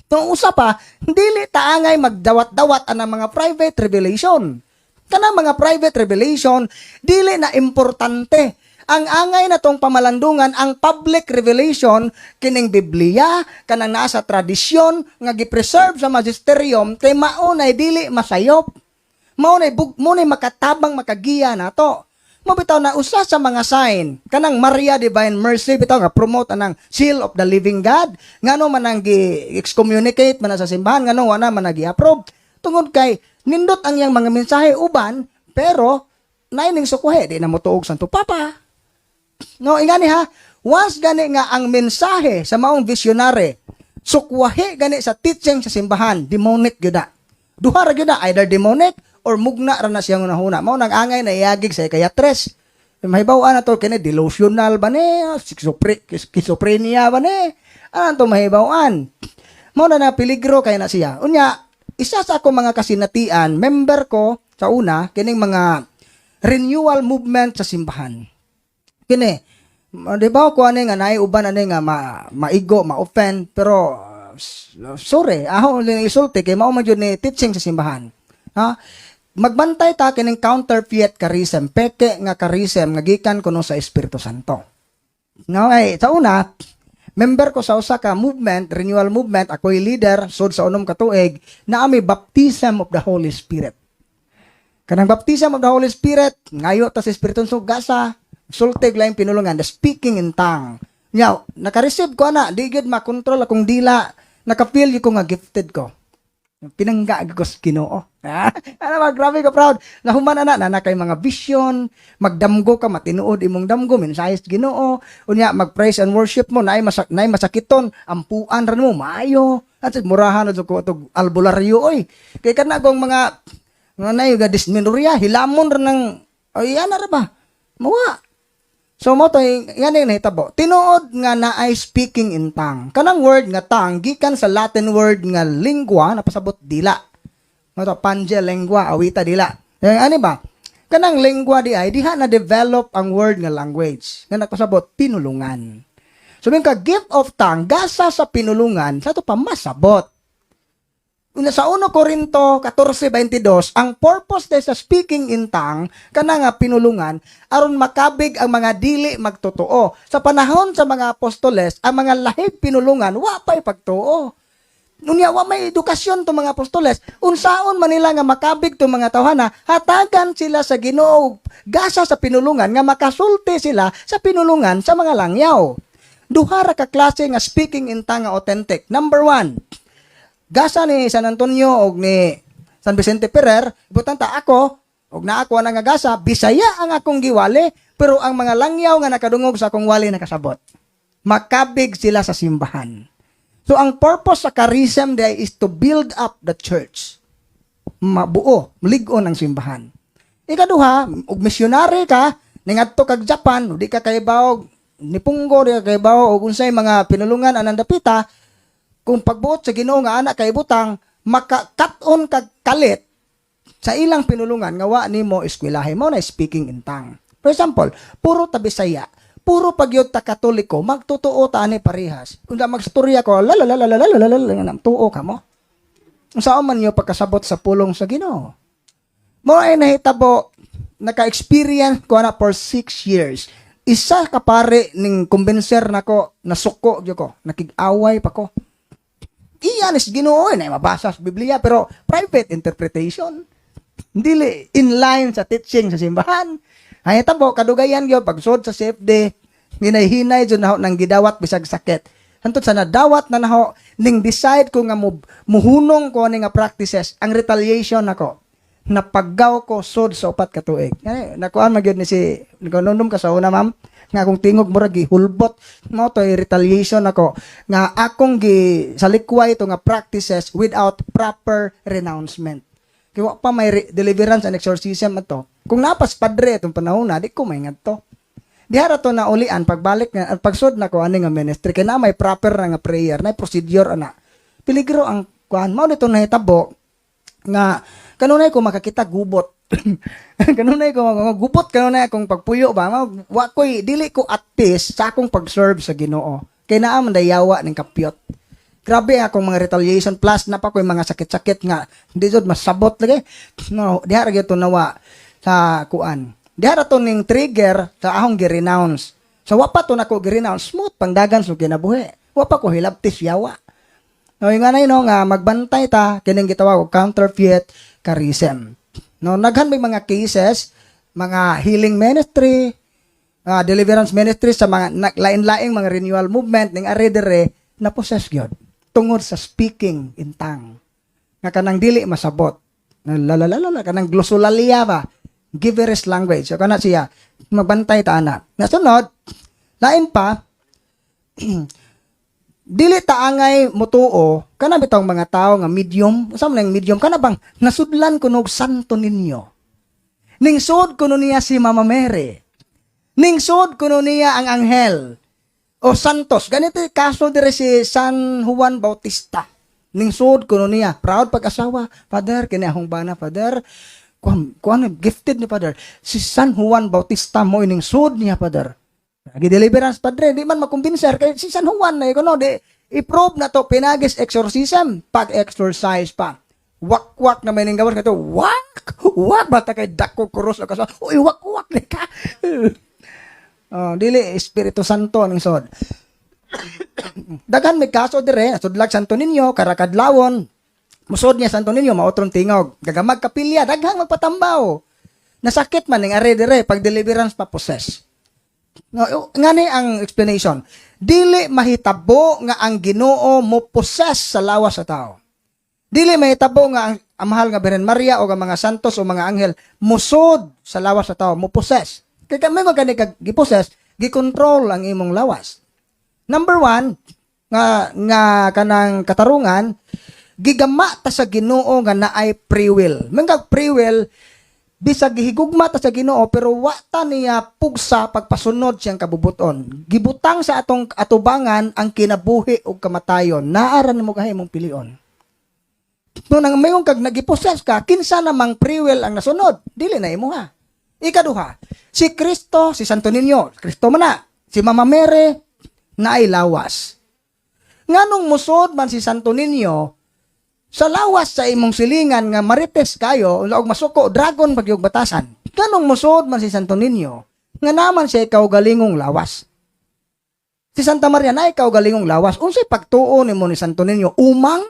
Tung usa pa, dili ta angay magdawat-dawat ang mga private revelation. Kanang mga private revelation dili na importante. Ang angay na tong pamalandungan ang public revelation, kining Biblia, kanang naa sa tradisyon nga gi-preserve sa magisterium, kay mao nay dili masayop, mao nay makatabang, makagiya nato. Mo bitaw na usa sa mga sign kanang Maria Divine Mercy bitaw nga promote anang seal of the living God, ngano man ang gi excommunicate man na sa simbahan, ngano wala man gi-approve, tungod kay nindot ang iyang mga mensahe uban, pero naay ning sukwahe, di na motuog Santo Papa. No, ingani ha, once gani nga ang mensahe sa maong visionary sukwahi gani sa teaching sa simbahan, demonic gyud na. Duha ra gyud na, either demonic or mugna ra na siyang hunahuna. Mao nang angay na iagig sa psychiatrist. Mahibaw-an na to kini, delusional ba ni, schizophrenia ba ni? Ano to mahibaw-an? Mao na na peligro kay na siya. Unya, isa sa akong mga kasinatian, member ko sa una kining mga renewal movement sa simbahan. Kini, di ba ko ani nga naay uban ani nga maigo, ma-offend, pero sorry, ako lang isulti kay mao man jud ni teaching sa simbahan. Ha? Magbantay ta kining counterfeit charism, peke nga charism nga gikan kuno sa Espiritu Santo. No, ay sa una, member ko sa usa ka movement, renewal movement, ako'y leader sud sa 6 ka tuig, naa mi baptism of the Holy Spirit. Kanang baptism of the Holy Spirit, ngayo ta sa Espiritu Santo gasa, sultig laing pinulungan, the speaking in tongue. Nya, naka-receive ko ana, di gyud makontrol akong dila, naka-feel gyud ko nga gifted ko. Pinangga gyud ko sa Ginoo. Ah, ano ba, grabe ka proud. Nahuman ana, na kay mga vision, magdamgo ka, matinuod imong damgo, mensahe sa Ginoo. Unya, mag-praise and worship mo, naay masakiton, ampuan ra mo, maayo. At murahan na ko atog albularyo oy. Kay kana kong mga nay ga dysmenorrhea, hilamon ra ng ay ana ra ba? Mawa. So mo to yan yung nahitabo. Tinuod nga naay speaking in tongue. Kanang word nga tongue gikan sa Latin word nga lingua, napasabot dila. Mo to pange lingua, awita dila. Eh, ano ba? Kanang lingua di ay diha na develop ang word nga language nga nakasabot pinulungan. So ka gift of tongue gasa sa pinulungan sa to pa masabot. Una sa 1 Korinto 14:22, ang purpose de sa speaking in tongue kana nga pinulungan aron makabig ang mga dili magtotoo. Sa panahon sa mga apostoles, ang mga lahig pinulungan wa pa'y pagtuo. Unya wa may edukasyon to mga apostoles, unsaon man nila nga makabig to mga tawhana, hatagan sila sa Ginoo gasa sa pinulungan nga makasulti sila sa pinulungan sa mga langyaw. Duha ra ka klase nga speaking in tongue nga authentic. Number one, gasa ni San Antonio og ni San Vicente Ferrer, butan ta ako, og naa ko na nga gasa, Bisaya ang akong giwali, pero ang mga langyaw nga nakadungog sa akong wali nakasabot. Makabig sila sa simbahan. So ang purpose sa charism day is to build up the church. Mabuo, malig-on ang simbahan. Ikaduha, og missionary ka, ningadto kag Japan, di ka kaybaw nipunggo, di ka kaybaw og unsay mga pinulungan anang dapita, kung pagbuot sa Ginoo nga ana kay butang makakat-on kag kalit sa ilang pinulungan nga wa nimo eskwelahe mo na speaking in tongue. For example, puro ta Bisaya, puro pagyud ta Katoliko, magtotoo ta ani parehas. Kung magstorya ko, la la la la la la la la la, tuo ka mo. Unsaon man niyo pagkasabot sa pulong sa Ginoo? Mo ay nahitabo, naka-experience ko na for 6 years. Isa ka pare ning kumbinser nako, nasuko gyud ko, nakig-away pa ko. Iyan is Ginoo eh, na mabasa sa Biblia pero private interpretation. Dili in line sa teaching sa simbahan. Ay tabo kadugayan gyud pagsud sa CFD, hinay-hinay jud naho nang gidawat bisag sakit. Hantod sa nadawat na naho ning decide ko nga mo muhunong ko ani nga practices, ang retaliation nako napaggaw ko sud sa 4 ka tuig. Ay, nakuan man gyud ni si nakanunom ka sa una, ma'am, nga akong tingog murag gihulbot mo to retaliation nako nga akong gi salikway to nga practices without proper renouncement. Kay wa pa may deliverance and exorcism ato. Kung napas padre atong panahon na, di ko may ngadto. Diha ra to na ulian pagbalik nga pagsud na ko ani nga ministry, kay na may proper na nga prayer, na procedure ana. Peligro ang kuan mao nito nahitabo nga kanunay ko makakita gubot. Kanunay ko gubot, kanunay akong pagpuyo ba, wa koy dili ko at peace sa akong pag-serve sa Ginoo. Kay naa man dayawa ning kapyot. Grabe akong mga retaliation, plus na pa ko'y mga sakit-sakit nga hindi jud masabot lagi. No, diha ra gyud to nawa sa kuan. Diha ra to ning trigger sa akong gi-renounce. So wa pa to nako gi-renounce, smooth pangdagan sa kinabuhi. Wa pa ko hilabtis yawa. No, yung nga no, nga magbantay ta kining gitawag og counterfeit charism. No, naghan may mga cases, mga healing ministry, deliverance ministry sa mga lain-laing mga renewal movement ning are dire na possess gyud tungod sa speaking in tongue. Nga kanang dili masabot. Lalalala kanang glossolalia ba? Gibberish language. So kana siya magbantay ta ana. Nasunod, lain pa, dili ta angay mutuo kana bitawng mga tao nga medium. Usa man ang medium, kana bang nasudlan kuno og Santo Niño, ningsud kuno niya si Mama Mary, ningsud kuno niya ang anghel o santos. Ganito yung kaso dire, si San Juan Bautista, ningsud kuno niya. Proud pag-asawa, "Father, kini akong bana, Father, kuan kuan gifted ni Father, si San Juan Bautista mo ining sud niya, Father." Agi deliverance padre, di man makumbinser kay si San Juan na kuno. Di i-prove na to pinagis exorcism, pag exorcise pa. Wakwak na may ning gawas kato, wak wak bata kay dako krus o kaso, uy, wak wak ni ka. Oh, dili Espiritu Santo ning sod. Daghan may kaso dire, sudlag Santo Niño, karakadlawon. Musod niya Santo Niño, maotrong tingog. Gagamag kapilya, daghang magpatambaw. Nasakit man ning are dire pag deliverance pa, possess. Nga ngani ang explanation. Dili mahitabo nga ang Ginoo mo possess sa lawas sa tao. Dili mahitabo nga ang mahal nga Birhen Maria o ang mga santos o mga anghel musod sa lawas sa tao, mo possess. Kay kami magani kag gipossess, gikontrol ang imong lawas. Number one, nga nga kanang katarungan, gigama ta sa Ginoo nga naay free will. Mangag free will, bisag gihigugma ta sa Ginoo pero wa ta niya pugsa pagpasunod siyang kabubuton. Gibutang sa atong atubangan ang kinabuhi ug kamatayon. Naa ra nimo gahay imong pilion. No nang mayon kag nagipossess ka, kinsa namang free will ang nasunod? Dili na imuha. Ikaduha, si Kristo, si Santo Niño, Kristo man na, si Mama Mary, naay lawas. Nganong musod man si Santo Niño sa lawas sa imong silingan nga marites kayo, og masuko, dragon pag yung batasan? Nganong musod man si Santo Niño, nga naman siya kaugalingong lawas? Si Santa Maria na kaugalingong lawas. Unsay pagtuo nimo ni Santo Niño? Umang?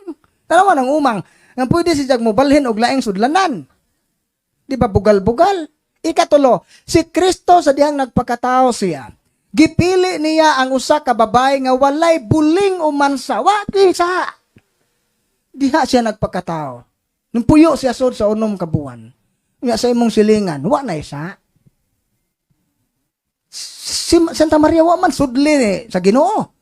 Tanawa ng umang. Nga pwede siya mo balhin og laing sudlanan. Di ba bugal-bugal? Ikatulo, si Kristo sa dihang nagpakatao siya, gipili niya ang usa ka babae nga walay buling o mansa. Wa sa. Diha siya nagpakatao. Nung puyo siya sud sa 6 ka buwan. Nga sa imong silingan, wa na isa. Si Santa Maria wa man sudli ni sa Ginoo.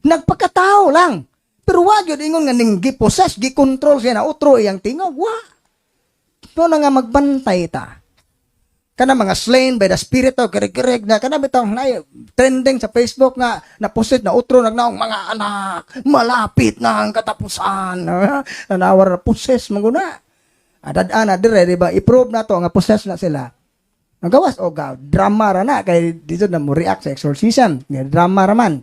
Nagpakatao lang. Pero wa gyud ingon nga ning gipossess, gikontrol siya na utro iyang tingog, wa. No na nga magbantay ta. Kana mga slain by the spirit of kirig-kirig na kana bitong na trending sa Facebook nga na-possess na utro nagnaong, "Mga anak, malapit na ang katapusan." Nanawar na possess maguna. Adad ana dire, di ba? I-prove na to nga possess na sila. Nagawas o ga drama ra na kay dito na mo react sa exorcism. Nga drama ra man.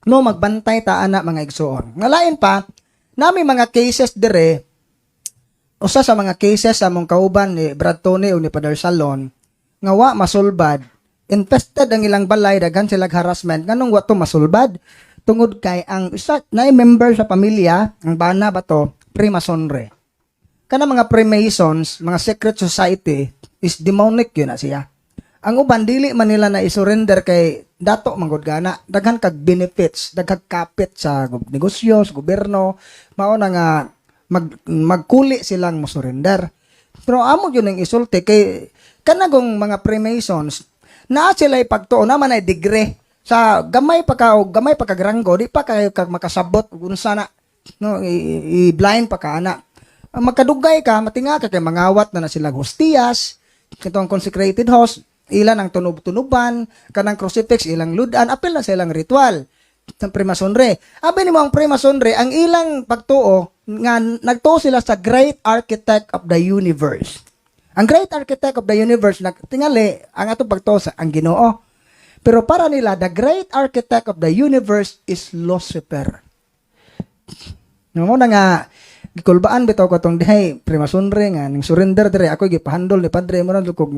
No, magbantay ta ana, mga igsoon. Ngalain pa, nami mga cases dire, usa sa mga cases sa among kauban ni Brad Tony o ni Father Salon nga wa masulbad, infested ang ilang balay, daghan sila harassment. Nganong wa to masulbad? Tungod kay ang isa na member sa pamilya, ang bana ba to, Freemasonry. Kana mga Freemasons, mga secret society is demonic yun na siya. Ang uban dili man nila na i-surrender kay dato manggod gana, daghan kag benefits, daghang kapit sa negosyo, sa gobyerno, mao na nga magkuli silang mo surrender. Pero amo yun ang isulti kay kanagong mga Freemasons naa sila ipagtuo naman ay degree sa gamay pa ka o gamay pa kag ranggo, di pa kayo kag makasabot ug unsa na, no, i-blind pa ka ana. Ang magkadugay ka, matinga ka kay mangawat na na sila hostiyas, katong consecrated host, ilan ang tunob-tunuban, kanang crucifix, ilang ludan, apil na sa ilang ritual ng Freemasonry. Abi nimo ang Freemasonry, ang ilang pagtuo, nga nagtuo sila sa Great Architect of the Universe. Ang Great Architect of the Universe, tingali, ang atong pagtuo sa ang Ginoo. Pero para nila, the Great Architect of the Universe is Lucifer. No mo na nga gikulbaan bitaw ko tong dihay Freemasonry nga ning surrender dire, ako gipahandol ni padre mo na kog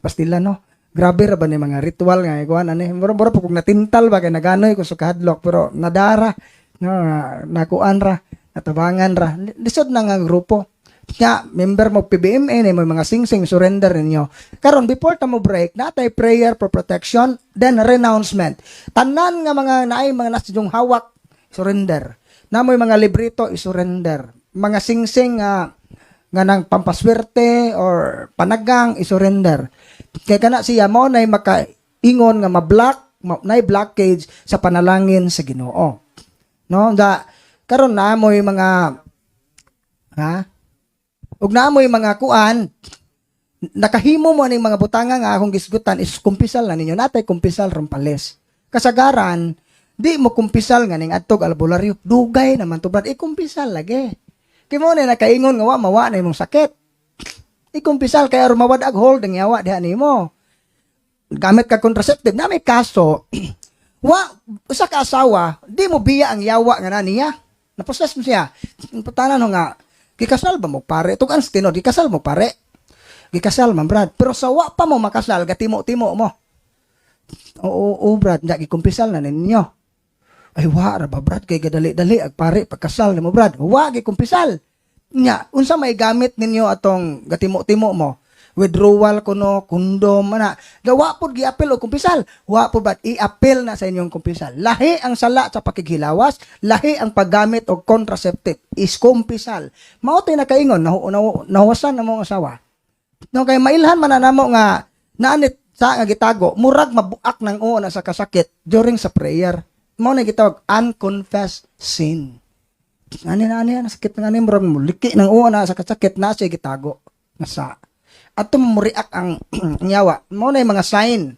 pastila, no. Grabe ra ba ni mga ritual nga ikuan ani, mura mura po kog natintal ba kay naganoy ko sa kahadlok, pero nadara, no, nakuan ra, natabangan ra. Lisod na nga grupo nga member mo PBMA ni mo mga singsing, surrender ninyo karon before ta mo break. Natay prayer for protection, then renouncement. Tanan nga mga naay mga nasa hawak, surrender na mo'y mga librito, i-surrender. Mga singsing nga nang pampaswerte or panagang, i-surrender. Kay kana siya mo nay makaingon nga ma-block, nay blockage sa panalangin sa Ginoo. No, da karon na mo'y mga ha ug na mo'y mga kuan, nakahimo mo ning mga butanga nga akong gisgutan is kumpisal na ninyo. Natay kumpisal rumpales. Kasagaran di mo kumpisal nga ning adtog albularyo, dugay naman to, brad. Ikumpisal lagi kay mo na nakaingon nga wa mawa na imong sakit. Ikumpisal kay aron mawad-ag hold ang yawa diha nimo. Gamit ka contraceptive na may kaso wa usa ka asawa, di mo biya ang yawa nga na niya, na-possess mo siya. Putanan ho nga gikasal ba mo pare, tugan sa tinod, gikasal mo pare? Gikasal man, brad. Pero sa wa pa mo makasal, gatimo-timo mo. Oo, oo, brad, nga gikumpisal na ninyo. Ay, wa ra ba, brad, kay gadali-dali ag pare pagkasal nimo, brad. Wa gikumpisal. Nya, unsa may gamit ninyo atong gatimo-timo mo? Withdrawal kuno, kondom ana. Gawa pud giapil og kumpisal. Wa pud ba i-apil na sa inyong kumpisal. Lahi ang sala sa pakighilawas, lahi ang paggamit og contraceptive is kumpisal. Mao tay nakaingon nahuwasan na mong asawa. No, kay mailhan man na namo nga naanit sa nga gitago, murag mabuak ng oo na sa kasakit during sa prayer. Mao na gitawag unconfessed sin. Ani na ani na sakit nga ani, murag muliki ng oo na sa kasakit na siya gitago nga sa. Ato mo react ang yawa. Mao na yung mga sign.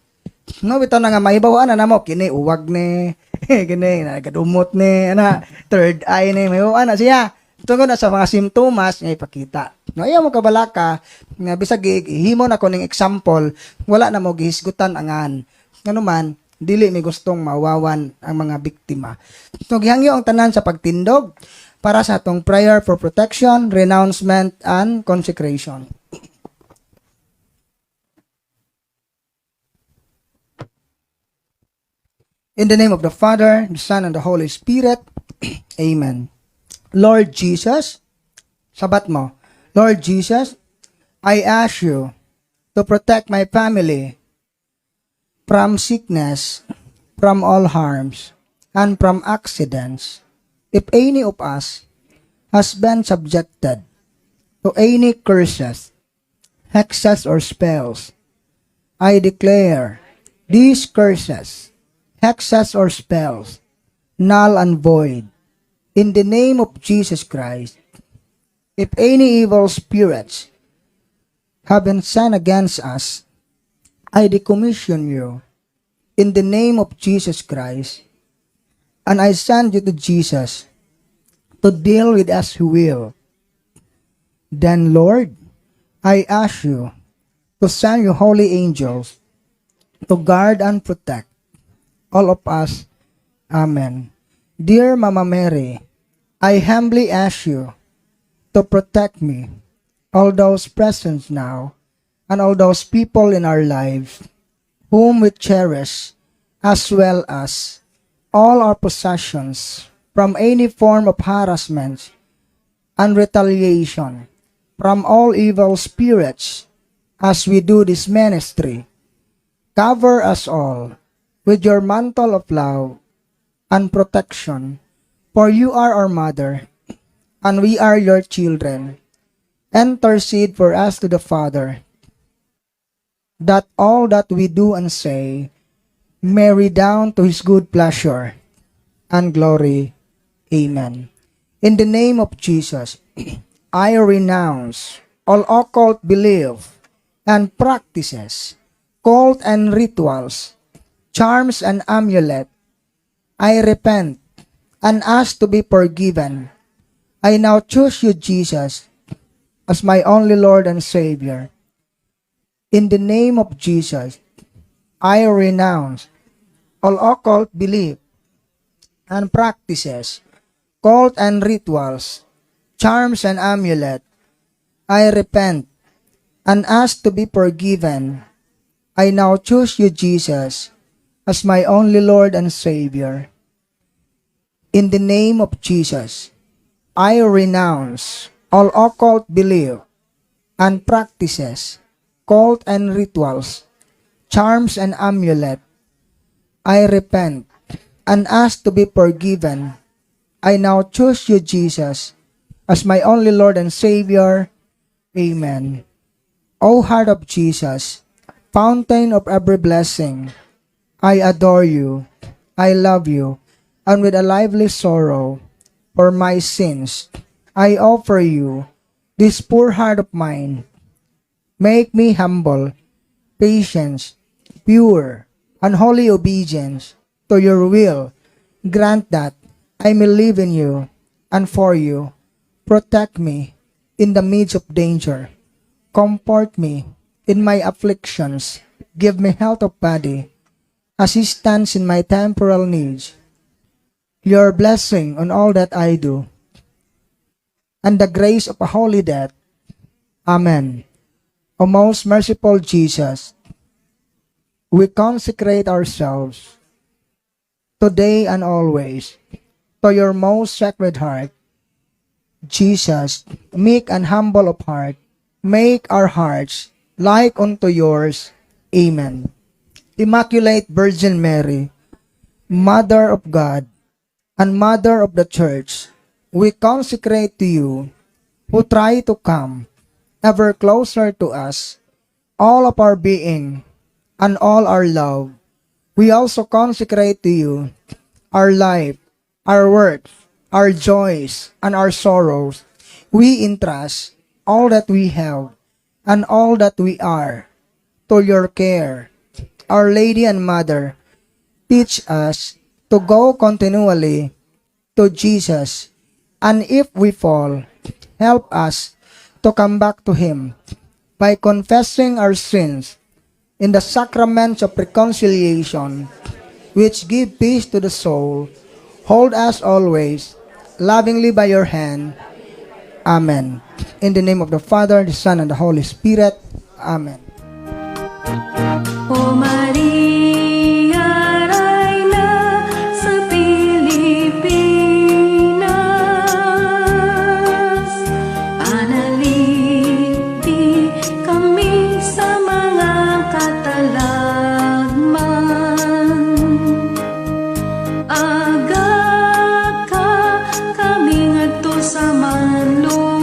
No, bitaw na nga mahibaw-an na namo kini uwag ni kini nagadumot ni ana, third eye ni, mahibaw-an na siya. Tungod na sa mga simptomas nga ipakita. No, ayaw mo kabalaka nga bisag himo na ko ning example, wala na mo gihisgutan angan. Ngano man dili mi gustong mawawan ang mga biktima. So gihangyo ang tanan sa pagtindog para sa atong prayer for protection, renouncement and consecration. In the name of the Father, the Son, and the Holy Spirit. Amen. Lord Jesus, sabat mo, Lord Jesus, I ask you to protect my family from sickness, from all harms, and from accidents. If any of us has been subjected to any curses, hexes, or spells, I declare these curses, hexes, or spells null and void in the name of Jesus Christ. If any evil spirits have been sent against us, I decommission you in the name of Jesus Christ, and I send you to Jesus to deal with as He will. Then, Lord, I ask you to send your holy angels to guard and protect all of us. Amen. Dear Mama Mary, I humbly ask you to protect me, all those present now, and all those people in our lives whom we cherish, as well as all our possessions from any form of harassment and retaliation from all evil spirits as we do this ministry. Cover us all with your mantle of love and protection, for you are our mother, and we are your children. Intercede for us to the Father, that all that we do and say may redound to his good pleasure and glory. Amen. In the name of Jesus, I renounce all occult belief and practices, cult and rituals, charms and amulet. I repent and ask to be forgiven. I now choose you, Jesus, as my only Lord and Savior. In the name of Jesus, I renounce all occult belief and practices, cult and rituals, charms and amulet. I repent and ask to be forgiven. I now choose you, Jesus, as my only Lord and Savior. In the name of Jesus, I renounce all occult belief and practices, cult and rituals, charms and amulet. I repent and ask to be forgiven. I now choose you, Jesus, as my only Lord and Savior. Amen. O heart of Jesus, fountain of every blessing, I adore you, I love you, and with a lively sorrow for my sins, I offer you this poor heart of mine. Make me humble, patient, pure, and wholly obedient to your will. Grant that I may live in you and for you. Protect me in the midst of danger. Comfort me in my afflictions. Give me health of body, assistance in my temporal needs, your blessing on all that I do, and the grace of a holy death. Amen. O most merciful Jesus, we consecrate ourselves today and always to your most sacred heart. Jesus, meek and humble of heart, make our hearts like unto yours. Amen. Immaculate Virgin Mary, Mother of God and Mother of the Church, we consecrate to you who try to come ever closer to us, all of our being and all our love. We also consecrate to you our life, our works, our joys, and our sorrows. We entrust all that we have and all that we are to your care. Our Lady and Mother, teach us to go continually to Jesus, and if we fall, help us to come back to Him by confessing our sins in the sacraments of reconciliation, which give peace to the soul. Hold us always lovingly by your hand. Amen. In the name of the Father, the Son, and the Holy Spirit. Amen. O Maria, Reyna sa Pilipinas, panalipdi kami sa mga katalagman. Aga ka kami ngadto sa manluluwas.